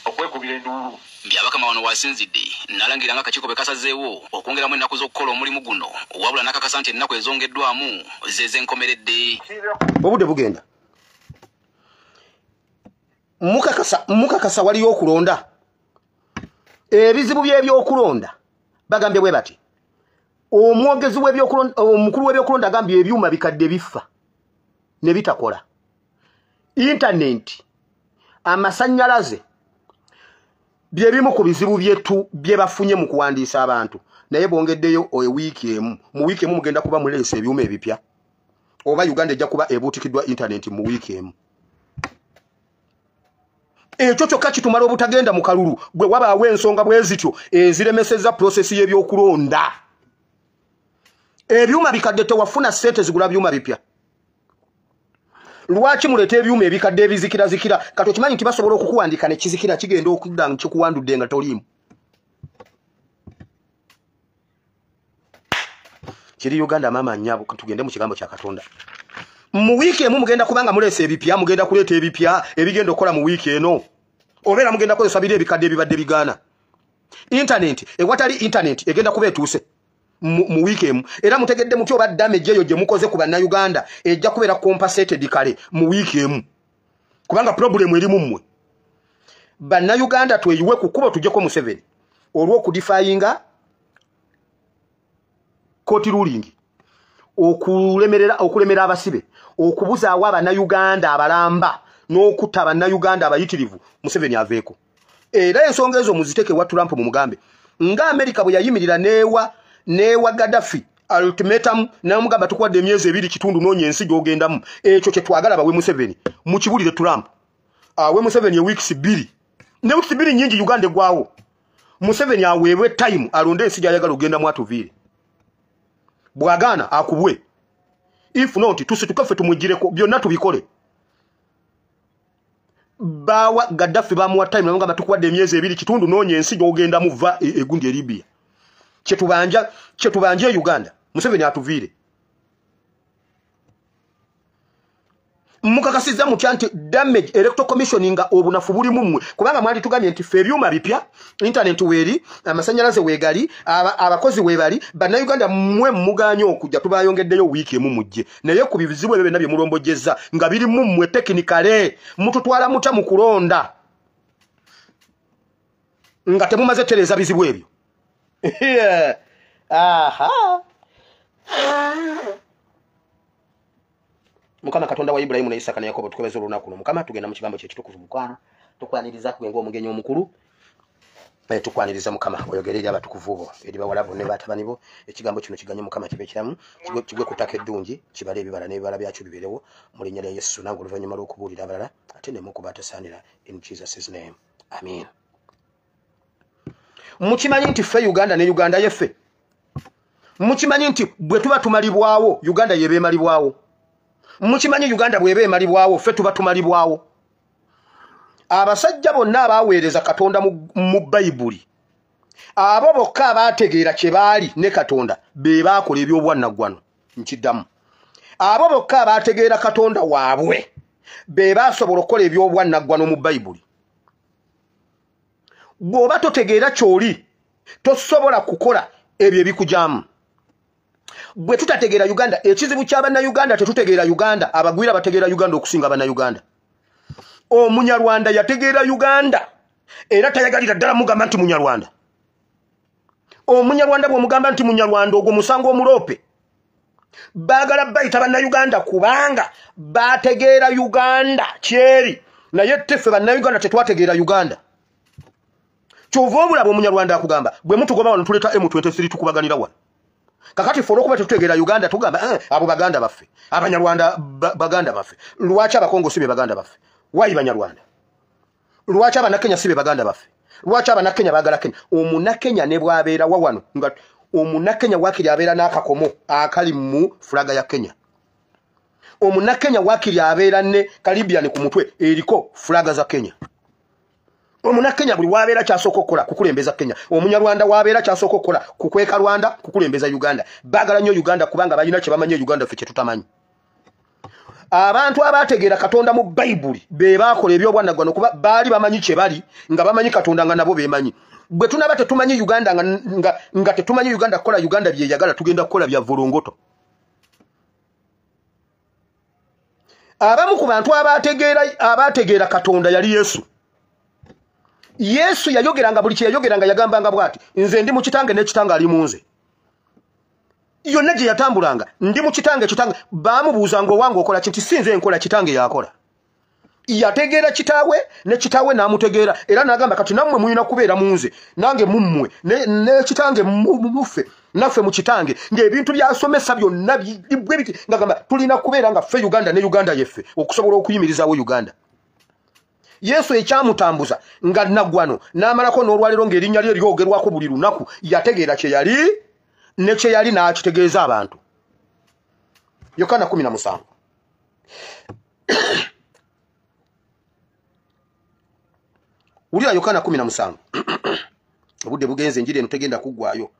okwekubira enduulu. Byabakama wano wasinzidde n'alangira nga akakiiko bwe kasazeewo okwongeramu ennaku z'okukola omulimu guno, wabula n'akakasa nti ennaku ezongeddwamu ze zenkomeredde. Obudde bugenda. Mukakasa, mukakasa waliyo okulonda. Ebizibu by'ebyokulonda bagambye bwe bati. Omwogezi w'ebyokulonda, omukulu w'ebyokulonda agambye ebyuma bikadde bifa ne bitakola. Internet, amasannyalaze bye bimu ku bizibu byetu bye bafunye mu kuwandiisa abantu. Naye bongeddeyo wiiki emu. Mu wiiki emu mugenda kuba muleese ebyuma ebipya. Oba Uganda ejja kuba ebuutikiddwa internet mu wiiki emu. Ekyo kyokka kitumala obutagenda mu kalulu bwe wabaawo ensonga bwe zityo eziremesezza process y'ebyokulonda. Ebyuma bikadde tewafuna ssente zigula byuma bipya. Lwaki muleeta ebyuma ebikadde ebizikirazikira? Kati okimanyi nti basobola okukuwandika ne kizikira kigenda okudda nga kikuwandudde nga toliimu. Kiri Uganda maama nnyabo, tugende mu kigambo kya Katonda. Mu wiiki emu mugenda kubanga muleese ebipya, mugenda kuleeta ebipya ebigenda okukola mu wiiki eno. Obeera mugenda kukozesa biri ebikadde ebibadde bigaana. Internet, ewatali internet egenda kuba etuuse mu wiiki emu. Era mutegedde mutyo oba damage eyo gye mukoze ku bannayuganda ejja kubeera compensated kale mu wiiki emu. Kubanga problem eri mu mmwe. Bannayuganda tweyiwe ku kkubo tuggyeko Museveni olw'okudefyinga court ruling, okulemerera okulemera abasibe, okubuzaawo abannayuganda abalamba. n'okutta bannayuganda abayitirivu. Museveni aveeko. Era ensonga ezo muziteeke wa Trump, mumugambe nga Amerika bwe yayimirira neewa Gaddafi ultimatum, namugamba tukuwadde emyezi 2 kitundu, noonya ensi gy'ogendamu. Ekyo kye twagala bawe Museveni. Mukibulire Trump, awe Museveni weeks 2, ne weeks 2 nyingi, Uganda egwawo. Museveni aweebwe time alonde ensi gy'ayagala ogendamu, atuviire. Bw'agaana akubwe. If not, tusituke ffe tumugireko, byonna tubikole. Bawa Gaddafi, bamuwa time, namugamba tukuwadde emyezi 2 kitundu, noonya ensi gy'ogendamu, va egundi e Libya. Kyetubanja Uganda, Museveni atuviire. Mukakasizza mutya nti damage Electoral Commission nga obunafu buli mummwe? Kubanga mwali tugambye nti ffe ebyuma bipya, internet weeri, amasanyalaze weegali, abakozi weebali, bannayuganda mmwe muganye okujja. Tubayongeddeyo wiiki emu mujje, naye ku bizibu ebyo byonna bye mulombojjezza nga biri mummwe technically, mututwala mutya mu kulonda nga temumaze tereeza bizibu ebyo? Aha. Mukama Katonda wa Ibulayimu ne Isaka ne Yakobo, tukwebeza olunaku luno. Mukama, tugenda mu kigambo kye ekitukuvu. Mukwano, tukwaniriza gwe ng'omugenyi omukulu. Tukwaniriza Mukama, oyogere eri abatukuvu bo, eri bawala bo ne batabani bo. Ekigambo kino kiganye Mukama kibe kiramu, kigwe ku ttaka eddungi, kibale ebibala n'ebibala byakyo bibeerewo mu linnya lya Yesu. Nange oluvannyuma lw'okubuulira abalala ate nemu okuba atasaanira, in Jesus' name, amin. Mukimanyi nti ffe Uganda ne Uganda yeffe? Mukimanyi nti bwe tuba tumalibwawo, Uganda yeba emalibwawo? Mukimanyi Uganda bweba emalibwawo, ffe tuba tumalibwawo? Abasajja bonna abaweereza Katonda mu Bayibuli, abo bokka abaategeera kye baali ne Katonda be baakola ebyobwannaggwano. Nkiddamu, abo bokka abaategeera Katonda waabwe be baasobola okukola ebyobwannaggwano mu Bayibuli. Bw'oba totegeera ky'oli, tosobola kukola ebyo ebikujaamu. Bwe tutategeera Uganda, ekizibu ky'abannayuganda tetutegeera Uganda. Abagwira bategeera Uganda okusinga abannayuganda. Omunyarwanda yategeera Uganda, era tayagalira ddala mugamba nti munyarwanda. Omunyarwanda bw'omugamba nti munyarwanda, ogwo musango omuloope. Baagala bayita bannayuganda kubanga bategeera Uganda kyeri, naye teffe bannayuganda tetwategeera Uganda. Kyova obulaba omunyarwanda akugamba, bwe mutugoba wano tuleeta M23, tukubaganira wano. Kakati ffe olwokuba tetutegeera Uganda, tugamba abo baganda baffe, abanyarwanda baganda baffe. Lwaki Abakongo si be baganda baffe? Wayi banyarwanda? Lwaki abanakenya si be baganda baffe? Lwaki abanakenya baagala Kenya? Omunakenya ne bw'abeera wa wano, nga omunakenya wakiri abeera n'akakomo akali mu fulaga ya Kenya. Omunakenya wakiri abeera ne Caribbean ku mutwe eriko fulaga za Kenya. Omunakenya buli wabeera kyasooka okukola kukulembeza Kenya. Omunyarwanda wabeera kyasooka okukola kukweka Rwanda, kukulembeza Uganda. Baagala nnyo Uganda kubanga balina kye bamanyi Uganda ffe kye tutamanyi. Abantu abategeera Katonda mu Bayibuli be baakola ebyobwannaggwano, kuba baali bamanyi kye bali, nga bamanyi Katonda, nga nabo beemanyi. Bwe tunaba tetumanyi Uganda, nga tetumanyi Uganda kukola Uganda byeyagala, tugenda kukola bya volongoto. Abamu ku bantu abategeera Katonda yali Yesu. Yesu yayogeranga, buli kye yayogeranga yagambanga bw'ati, nze ndi mu kitange n'ekitange ali mu nze. Yonna gye yatambulanga, ndi mu kitange, kitange. Baamubuuzanga, owange okola ki? Nti si nze nkola, kitange yakola. Yategeera kitaawe ne kitaawe n'amutegeera, era n'agamba kati nammwe mulina kubeera mu nze, nange mu mmwe, ne kitange muffe, naffe mu kitange. Ng'ebintu byasomesa byonna bwe biti, ngagamba tulina kubeera nga ffe Uganda ne Uganda yeffe okusobola okuyimirizaawo Uganda. Yesu ekyamutambuza nga naggwano n'amalako n'olwaliro ng'erinnya lye lyogerwako buli lunaku, yategeera kye yali ne kye yali n'akitegeeza abantu. Yokaana 17. Wulira Yokaana 17. Obudde bugenze, enjiri eno tegenda kuggwayo.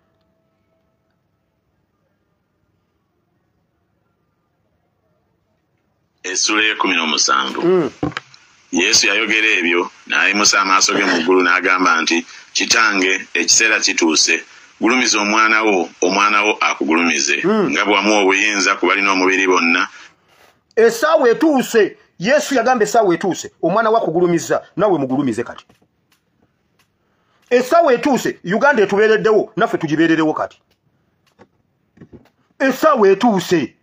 Essula ey'e17. Yesu yayogera ebyo n'ayimusa amaaso ge mu ggulu n'agamba nti, Kitange, ekiseera kituuse, gulumiza omwana wo, omwana wo akugulumize, nga bw'amuwa obuyinza ku balina omubiri bonna. Essaawa etuuse. Yesu yagamba essaawa etuuse, omwana we akugulumiza, nawe mugulumize. Kati essaawa etuuse, Uganda etubeereddewo, naffe tugibeererewo. Kati essaawa etuuse.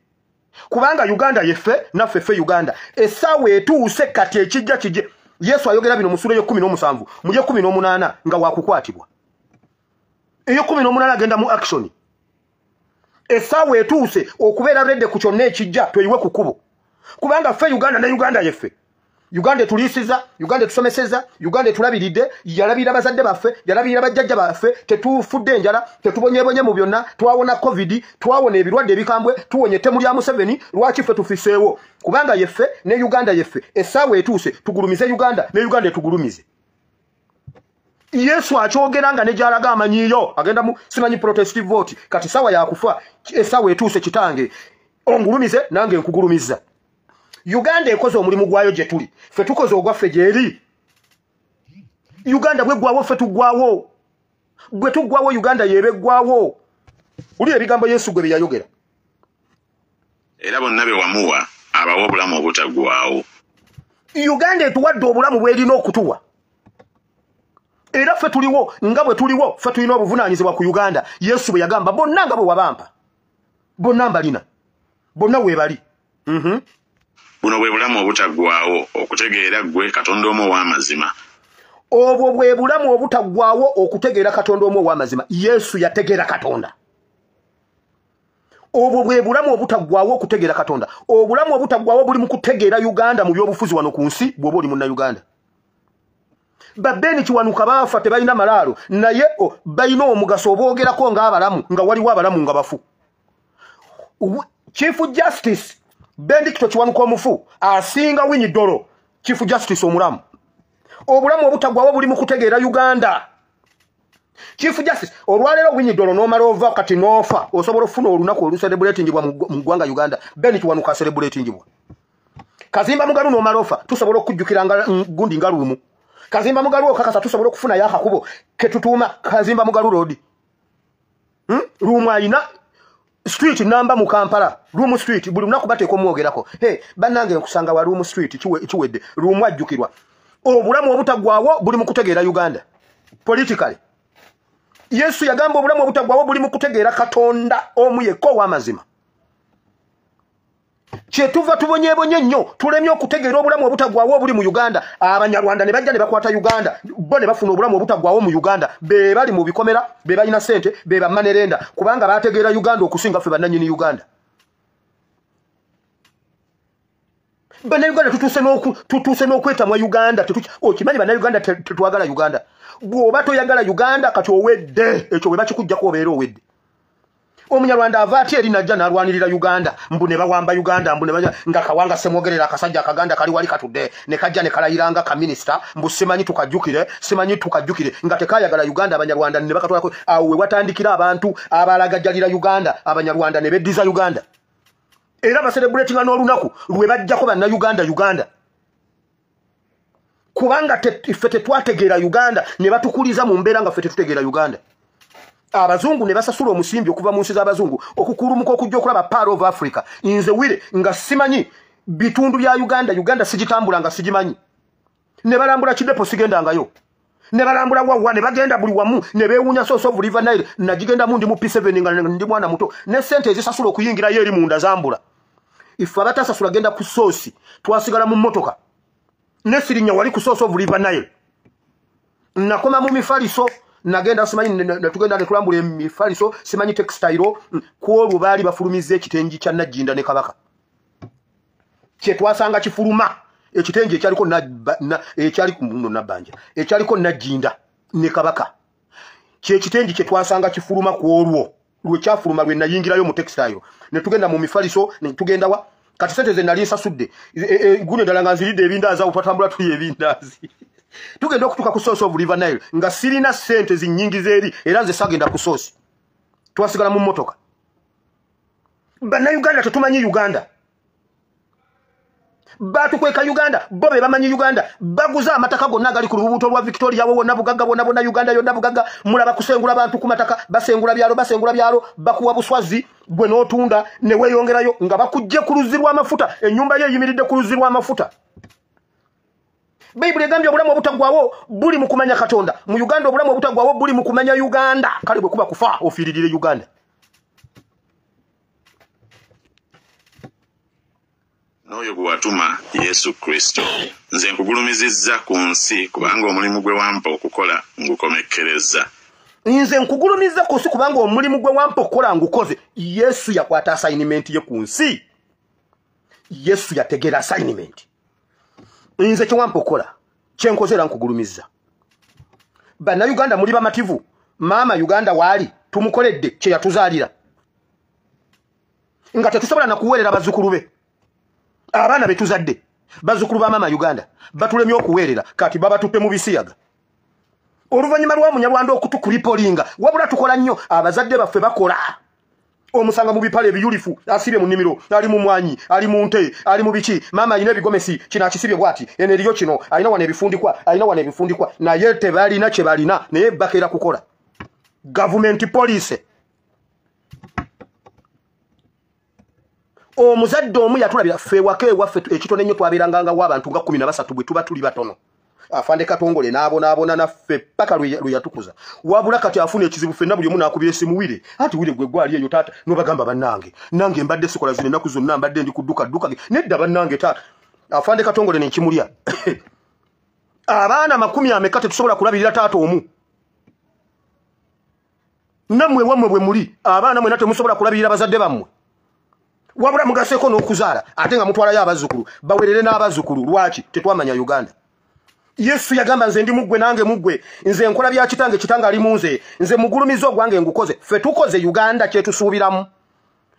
Kubanga Uganda yeffe naffe ffe Uganda. Essaawa etuuse kati ekijja kijje. Yesu ayogera bino mu ssuula ey'e17 mu gy'e18 nga wakukwatibwa. Ey'e18 agenda mu action. Essaawa etuuse okubeera ready ku kyonna ekijja tweyiwe ku kkubo. Kubanga ffe Uganda ne Uganda yeffe. Uganda etuliisiza, Uganda etusomeseza, Uganda etulabiridde, yalabirira bazadde baffe, yalabirira bajjajja baffe, tetufudde enjala, tetubonyebonye mu byonna, twawona COVID, twawona ebirwadde ebikambwe, tuwonye ettemu lya Museveni, lwaki ffe tufiseewo? Kubanga yeffe ne Uganda yeffe. Essaawa etuuse tugulumize Uganda ne Uganda etugulumize. Yesu akyogera nga ne gy'alaga amanyiyo, agenda mu simanyi protestive vote, kati ssaawa yakufa, essaawa etuuse kitange, ongulumize nange nkugulumiza. Uganda ekoze omulimu gwayo gye tuli, ffe tukoze ogwaffe gy'eri. Uganda bwe ggwawo ffe tuggwawo, bwe tuggwawo Uganda y'eba eggwawo. Wulira ebigambo Yesu gwe bye yayogera. Era bonna be wamuwa abawa obulamu obutaggwaawo. Uganda etuwadde obulamu bw'erina okutuwa. Era ffe tuliwo nga bwe tuliwo, ffe tulina obuvunaanyizibwa ku Uganda. Yesu bwe yagamba bonna nga bwe wabampa, bonna mbalina, bonna weebali. Buno bwe bulamu obutaggwaawo, okutegeera ggwe Katonda omu ow'amazima. Obwo bwe bulamu obutaggwaawo, okutegeera Katonda omu ow'amazima. Yesu yategeera Katonda. Obwo bwe bulamu obutaggwaawo, okutegeera Katonda. Obulamu obutaggwaawo buli mu kutegeera Uganda mu byobufuzi wano ku nsi. Bw'oba oli Munnayuganda, Babeni Kiwanuka baafa tebalina malaalo, naye balina omugaso, oboogerako ng'abalamu nga waliwo abalamu nga bafu. Chief Justice Benedicto Kiwanuka omufu asinga Owiny Dollo, Chief Justice omulamu. Obulamu obutaggwawo buli mu kutegeera Uganda. Chief Justice olwaleero Owiny Dollo n'omala ova kati n'ofa, osobola okufuna olunaku olucelebratingibwa mu ggwanga Uganda. Ben Kiwanuka celebratingibwa. Kazimba Mugalu n'omala ofa, tusobola okujjukira nga gundi nga lumu. Kazimba Mugalu okakasa tusobola okufunayo akakubo ketutuuma Kazimba Mugalu Road. Lumu ayina street namba mu Kampala, Lumu Street, buli lunaku bateeka omwogerako. Hey, bannange nkusanga wa Lumu Street, kiwedde. Lumu ajjukirwa. Obulamu obutaggwaawo buli mu kutegeera Uganda politically. Yesu yagamba obulamu obutaggwaawo buli mu kutegeera Katonda omu yekka ow'amazima. Kyetuva tubonyebonye nnyo, tulemye okutegeera obulamu obutaggwaawo obuli mu Uganda. Abanyarwanda ne bajja ne bakwata Uganda, bo ne bafuna obulamu obutaggwaawo mu Uganda. Be bali mu bikomera, be balina ssente, be bamanerenda, kubanga baategeera Uganda okusinga ffe bannannyini Uganda. Bannayuganda tutuuse n'okwetamwa Uganda. Okimanyi Bannayuganda tetwagala Uganda. Bw'oba toyagala Uganda kati owedde, ekyo bwe bakikuggyako obeera owedde. Omunyarwanda ava ate eri najja n'alwanirira Uganda, mbu ne bawamba Uganda, mbu ne baja nga Kawanga Semwogerera, akasajja akaganda kali wali katudde ne kajja ne kalayiranga kaminisita, mbu simanyi tukajjukire, simanyi tukajjukire, nga tekayagala Uganda. Abanyarwanda ne bakatwalako. Awo we watandikira abantu abalagajjalira Uganda, Abanyarwanda ne beddiza Uganda, era bacelebratinga n'olunaku lwe bajjako Bannayuganda Uganda, kubanga ffe tetwategeera Uganda, ne batukuliza mu mbeera nga ffe tetutegeera Uganda. Abazungu ne basasula omusimbi okuva mu nsi z'abazungu okukulumuka okujja okulaba part of Africa. Nze wire nga simanyi bitundu bya Uganda, Uganda sigitambula nga sigimanyi. Ne balambula Kidepo, sigendangayo. Ne balambula wawa, ne bagenda buli wamu, ne beewuunya source of River Nile. Nagigendamu ndi mu P7 nga ndi mwana muto, ne sente ezisasula okuyingirayo eri munda zambula. Ife abatasasula genda ku source twasigala mu mmotoka ne sirinya wali ku source of River Nile. Nakoma mu mifaliso, nagenda simanyi netugenda netulambula emifaliso, simanyi textile. Ku olwo baali bafulumizza ekitengi kya Najjinda ne Kabaka, kyetwasanga kifuluma, ekitengi ekyaliko ekyali no Nabbanja, ekyaliko Najjinda ne Kabaka, kyekitengi kyetwasanga kifuluma. Ku olwo lwe kyafuluma lwe nayingirayo mu textile, ne tugenda mu mifaliso, ne tugenda wa. Kati sente ze nali nsasudde guno ddala nga nziridde ebindaazi, awo twatambula tuli ebindaazi. Tugenda okutuuka ku source of River Nile nga sirina sente zinyingiza eri, era nze sagenda ku source, twasigala mu mmotoka. Bannayuganda tetumanyi Uganda, batukweka Uganda, bo be bamanyi Uganda. Baguze amataka gonna agali ku lubuto lwa Victoria, wo wonna bugagga, bwonna bwonna Uganda yonna bugagga. Mulaba kusengula bantu ku mataka, basengula byalo, basengula byalo, bakuwa buswazi gwe n'otunda ne weeyongerayo nga bakujje ku luzzi lw'amafuta. Ennyumba ye eyimiridde ku luzzi lw'amafuta. Bayibuli egambye obulamu obutaggwawo buli mu kumanya Katonda. Mu Uganda obulamu obutaggwawo buli mu kumanya Uganda. Kale bwe kuba kufa, ofiiririre Uganda. N'oyo gwe watuma, Yesu Kristo. Nze nkugulumizizza ku nsi kubanga omulimu gwe wampa okukola ngukomekkerezza. Nze nkugulumizza ku nsi kubanga omulimu gwe wampa okukola ngukoze. Yesu yakwata assignment ye ku nsi. Yesu yategeera assignment. Nze kye wampa okukola kye nkoze era nkugulumizza. Bannayuganda muli bamativu. Maama Uganda waali tumukoledde kye yatuzaalira, nga tetusobola na kuweerera bazzukulu be. Abaana be tuzadde bazzukulu ba maama Uganda batulemye okuweerera, kati babatutte mu bisiyaga. Oluvannyuma lwa Munyarwanda okutukulipolinga, wabula tukola nnyo, abazadde baffe bakola. Omusanga mu bipale ebiyulifu, asibye mu nnimiro, ali mu mwanyi, ali mu nte, ali mu biki. Maama alina ebigomesi, kino akisibye bw'ati, eno eriyo kino, alina wano ebifundikwa, alina wano ebifundikwa, naye tebalina kye balina, naye bakeera kukola. Gavumenti police. Omuzadde omu yatulabira ffe ewaka ewaffe ekitono ennyo twabeeranga nga w'abantu nga 13 bwe tuba tuli batono. Afande Katongole n'abonaabona naffe paka lwe yatukuza. Wabula kati afuna ekizibu ffenna buli omu n'akubira essimu Wire. Anti Wire gwe gwali eyo taata, n'obagamba bannange. Nange mbadde sikola zino ennaku zonna mbadde ndi kudduka dduka. Nedda bannange taata. Afande Katongole ne nkimulya. Abaana 20 ameka tetusobola kulabirira taata omu. Nammwe wammwe bwe muli abaana mwenna temusobola kulabirira bazadde bammwe. Wabula mugaseeko n'okuzaala ate nga mutwalayo abazzukulu bawerere n'abazzukulu. Lwaki tetwamanya Uganda? Yesu yagamba nze ndi muggwe nange muggwe, nze nkola bya kitange, kitange ali mu nze, nze mugulumiza ogwange ngukoze. Ffe tukoze Uganda kyetusuubiramu.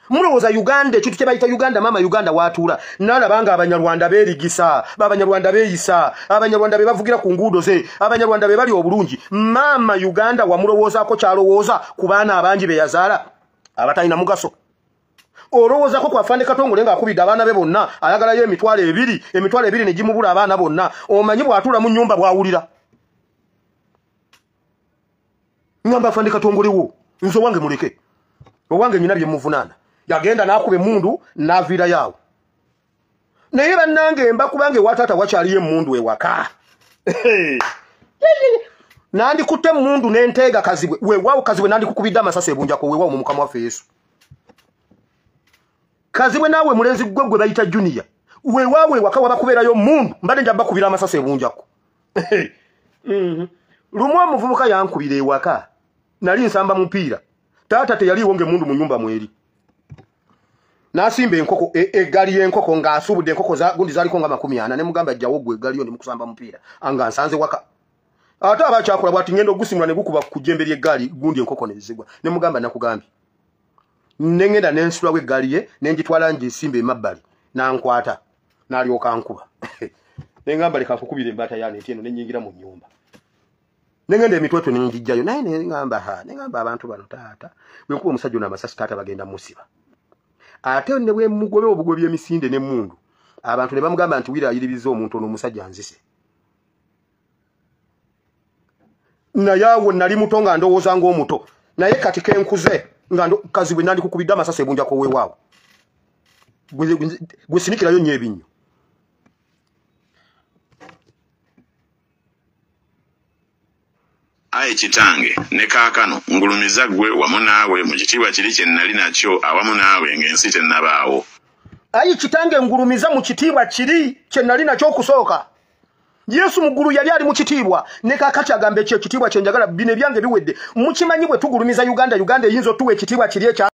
Mulowooza Uganda ekintu kye bayita Uganda, maama Uganda watuula n'alaba nga Abanyarwanda beerigisa, Abanyarwanda beeyisa, Abanyarwanda be bavugira ku nguudo ze, Abanyarwanda be bali obulungi. Maama Uganda wamulowoozaako kyalowooza ku baana abangi be yazaala abatalina mugaso? Olowoozako ku Afande Katongole ng'akubidde abaana be bonna, ayagalayo 20,000, 20,000 ne gimubula abaana bonna. Omanyi bw'atuula mu nnyumba bw'awulira. Ngamba Afande Katongole wo, nze owange muleke, owange nnyina bye muvunaana. Yagenda n'akuba emmundu n'aviirayo awo. Naye bannange mba kubanga ewa taata wakyaliyo emmundu ewaka. Nandikutte emmundu n'enteega Kazibwe, weewaawo Kazibwe nandikukubidde amasasi ebunjako, weewaawo mu Mukama waffe Yesu. Kazibwe naawe mulenzi gwe gwe bayita Junior, weewaawo ewaka wabakubeerayo mmundu, mbadde nja bakubira amasasi ebunjako. Lumu omuvubuka yankubira ewaka, nali nsamba mupiira, taata teyaliiwo ng'emmundu mu nnyumba mweri. N'asimba enkoko, eggaali y'enkoko ng'asuubudde enkoko gundi zaaliko nga 40, ne mugamba jjawo ggwe eggaali yo ndi mu kusamba mupiira, nga nsanze waka. Ate aba akyakola bw'ati ngenda ogusimula ne gukuba ku jjembe ly'eggaali gundi enkoko ne zigwa. Ne mugamba nakugambye. Ne ngenda ne nsulawo eggaali ye ne ngitwala ngisimba emabbali, n'ankwata n'alyoka ankuba. Ne ngamba leka nkukubire embaata yange nti eno ne nnyingira mu nnyumba. Ne ngenda emitwetwe ne ngijjayo, naye ne ngamba ha, ne ngamba abantu bano taata, bwe nkuba omusajja ono amasasi taata bagenda musiba. Ate ne bwe mugobe obugobi emisinde n'emmundu, abantu ne bamugamba nti Wire ayiribizza omuntu ono omusajja anzise. Naye awo nali muto nga ndowooza ng'omuto, naye kati ke nkuze nga Kazibwe nandikukubidde amasasi ebunjako weewaawo. Gwe sinikirayo nnyo ebinnyo. Ayi Kitange, ne kaakano ngulumiza ggwe wamu naawe mu kitiibwa kiri kye nali nakyo awamu naawe ng'ensi tennabaawo. Ayi Kitange ngulumiza mu kitiibwa kiri kye nali nakyo okusooka. Yesu mu ggulu yali ali mu kitiibwa, ne kaakati agamba ekyo ekitiibwa kye njagala, bino ebyange biwedde. Mukimanyi bwe tugulumiza Uganda, Uganda eyinza otuwa ekitiibwa kiri ekya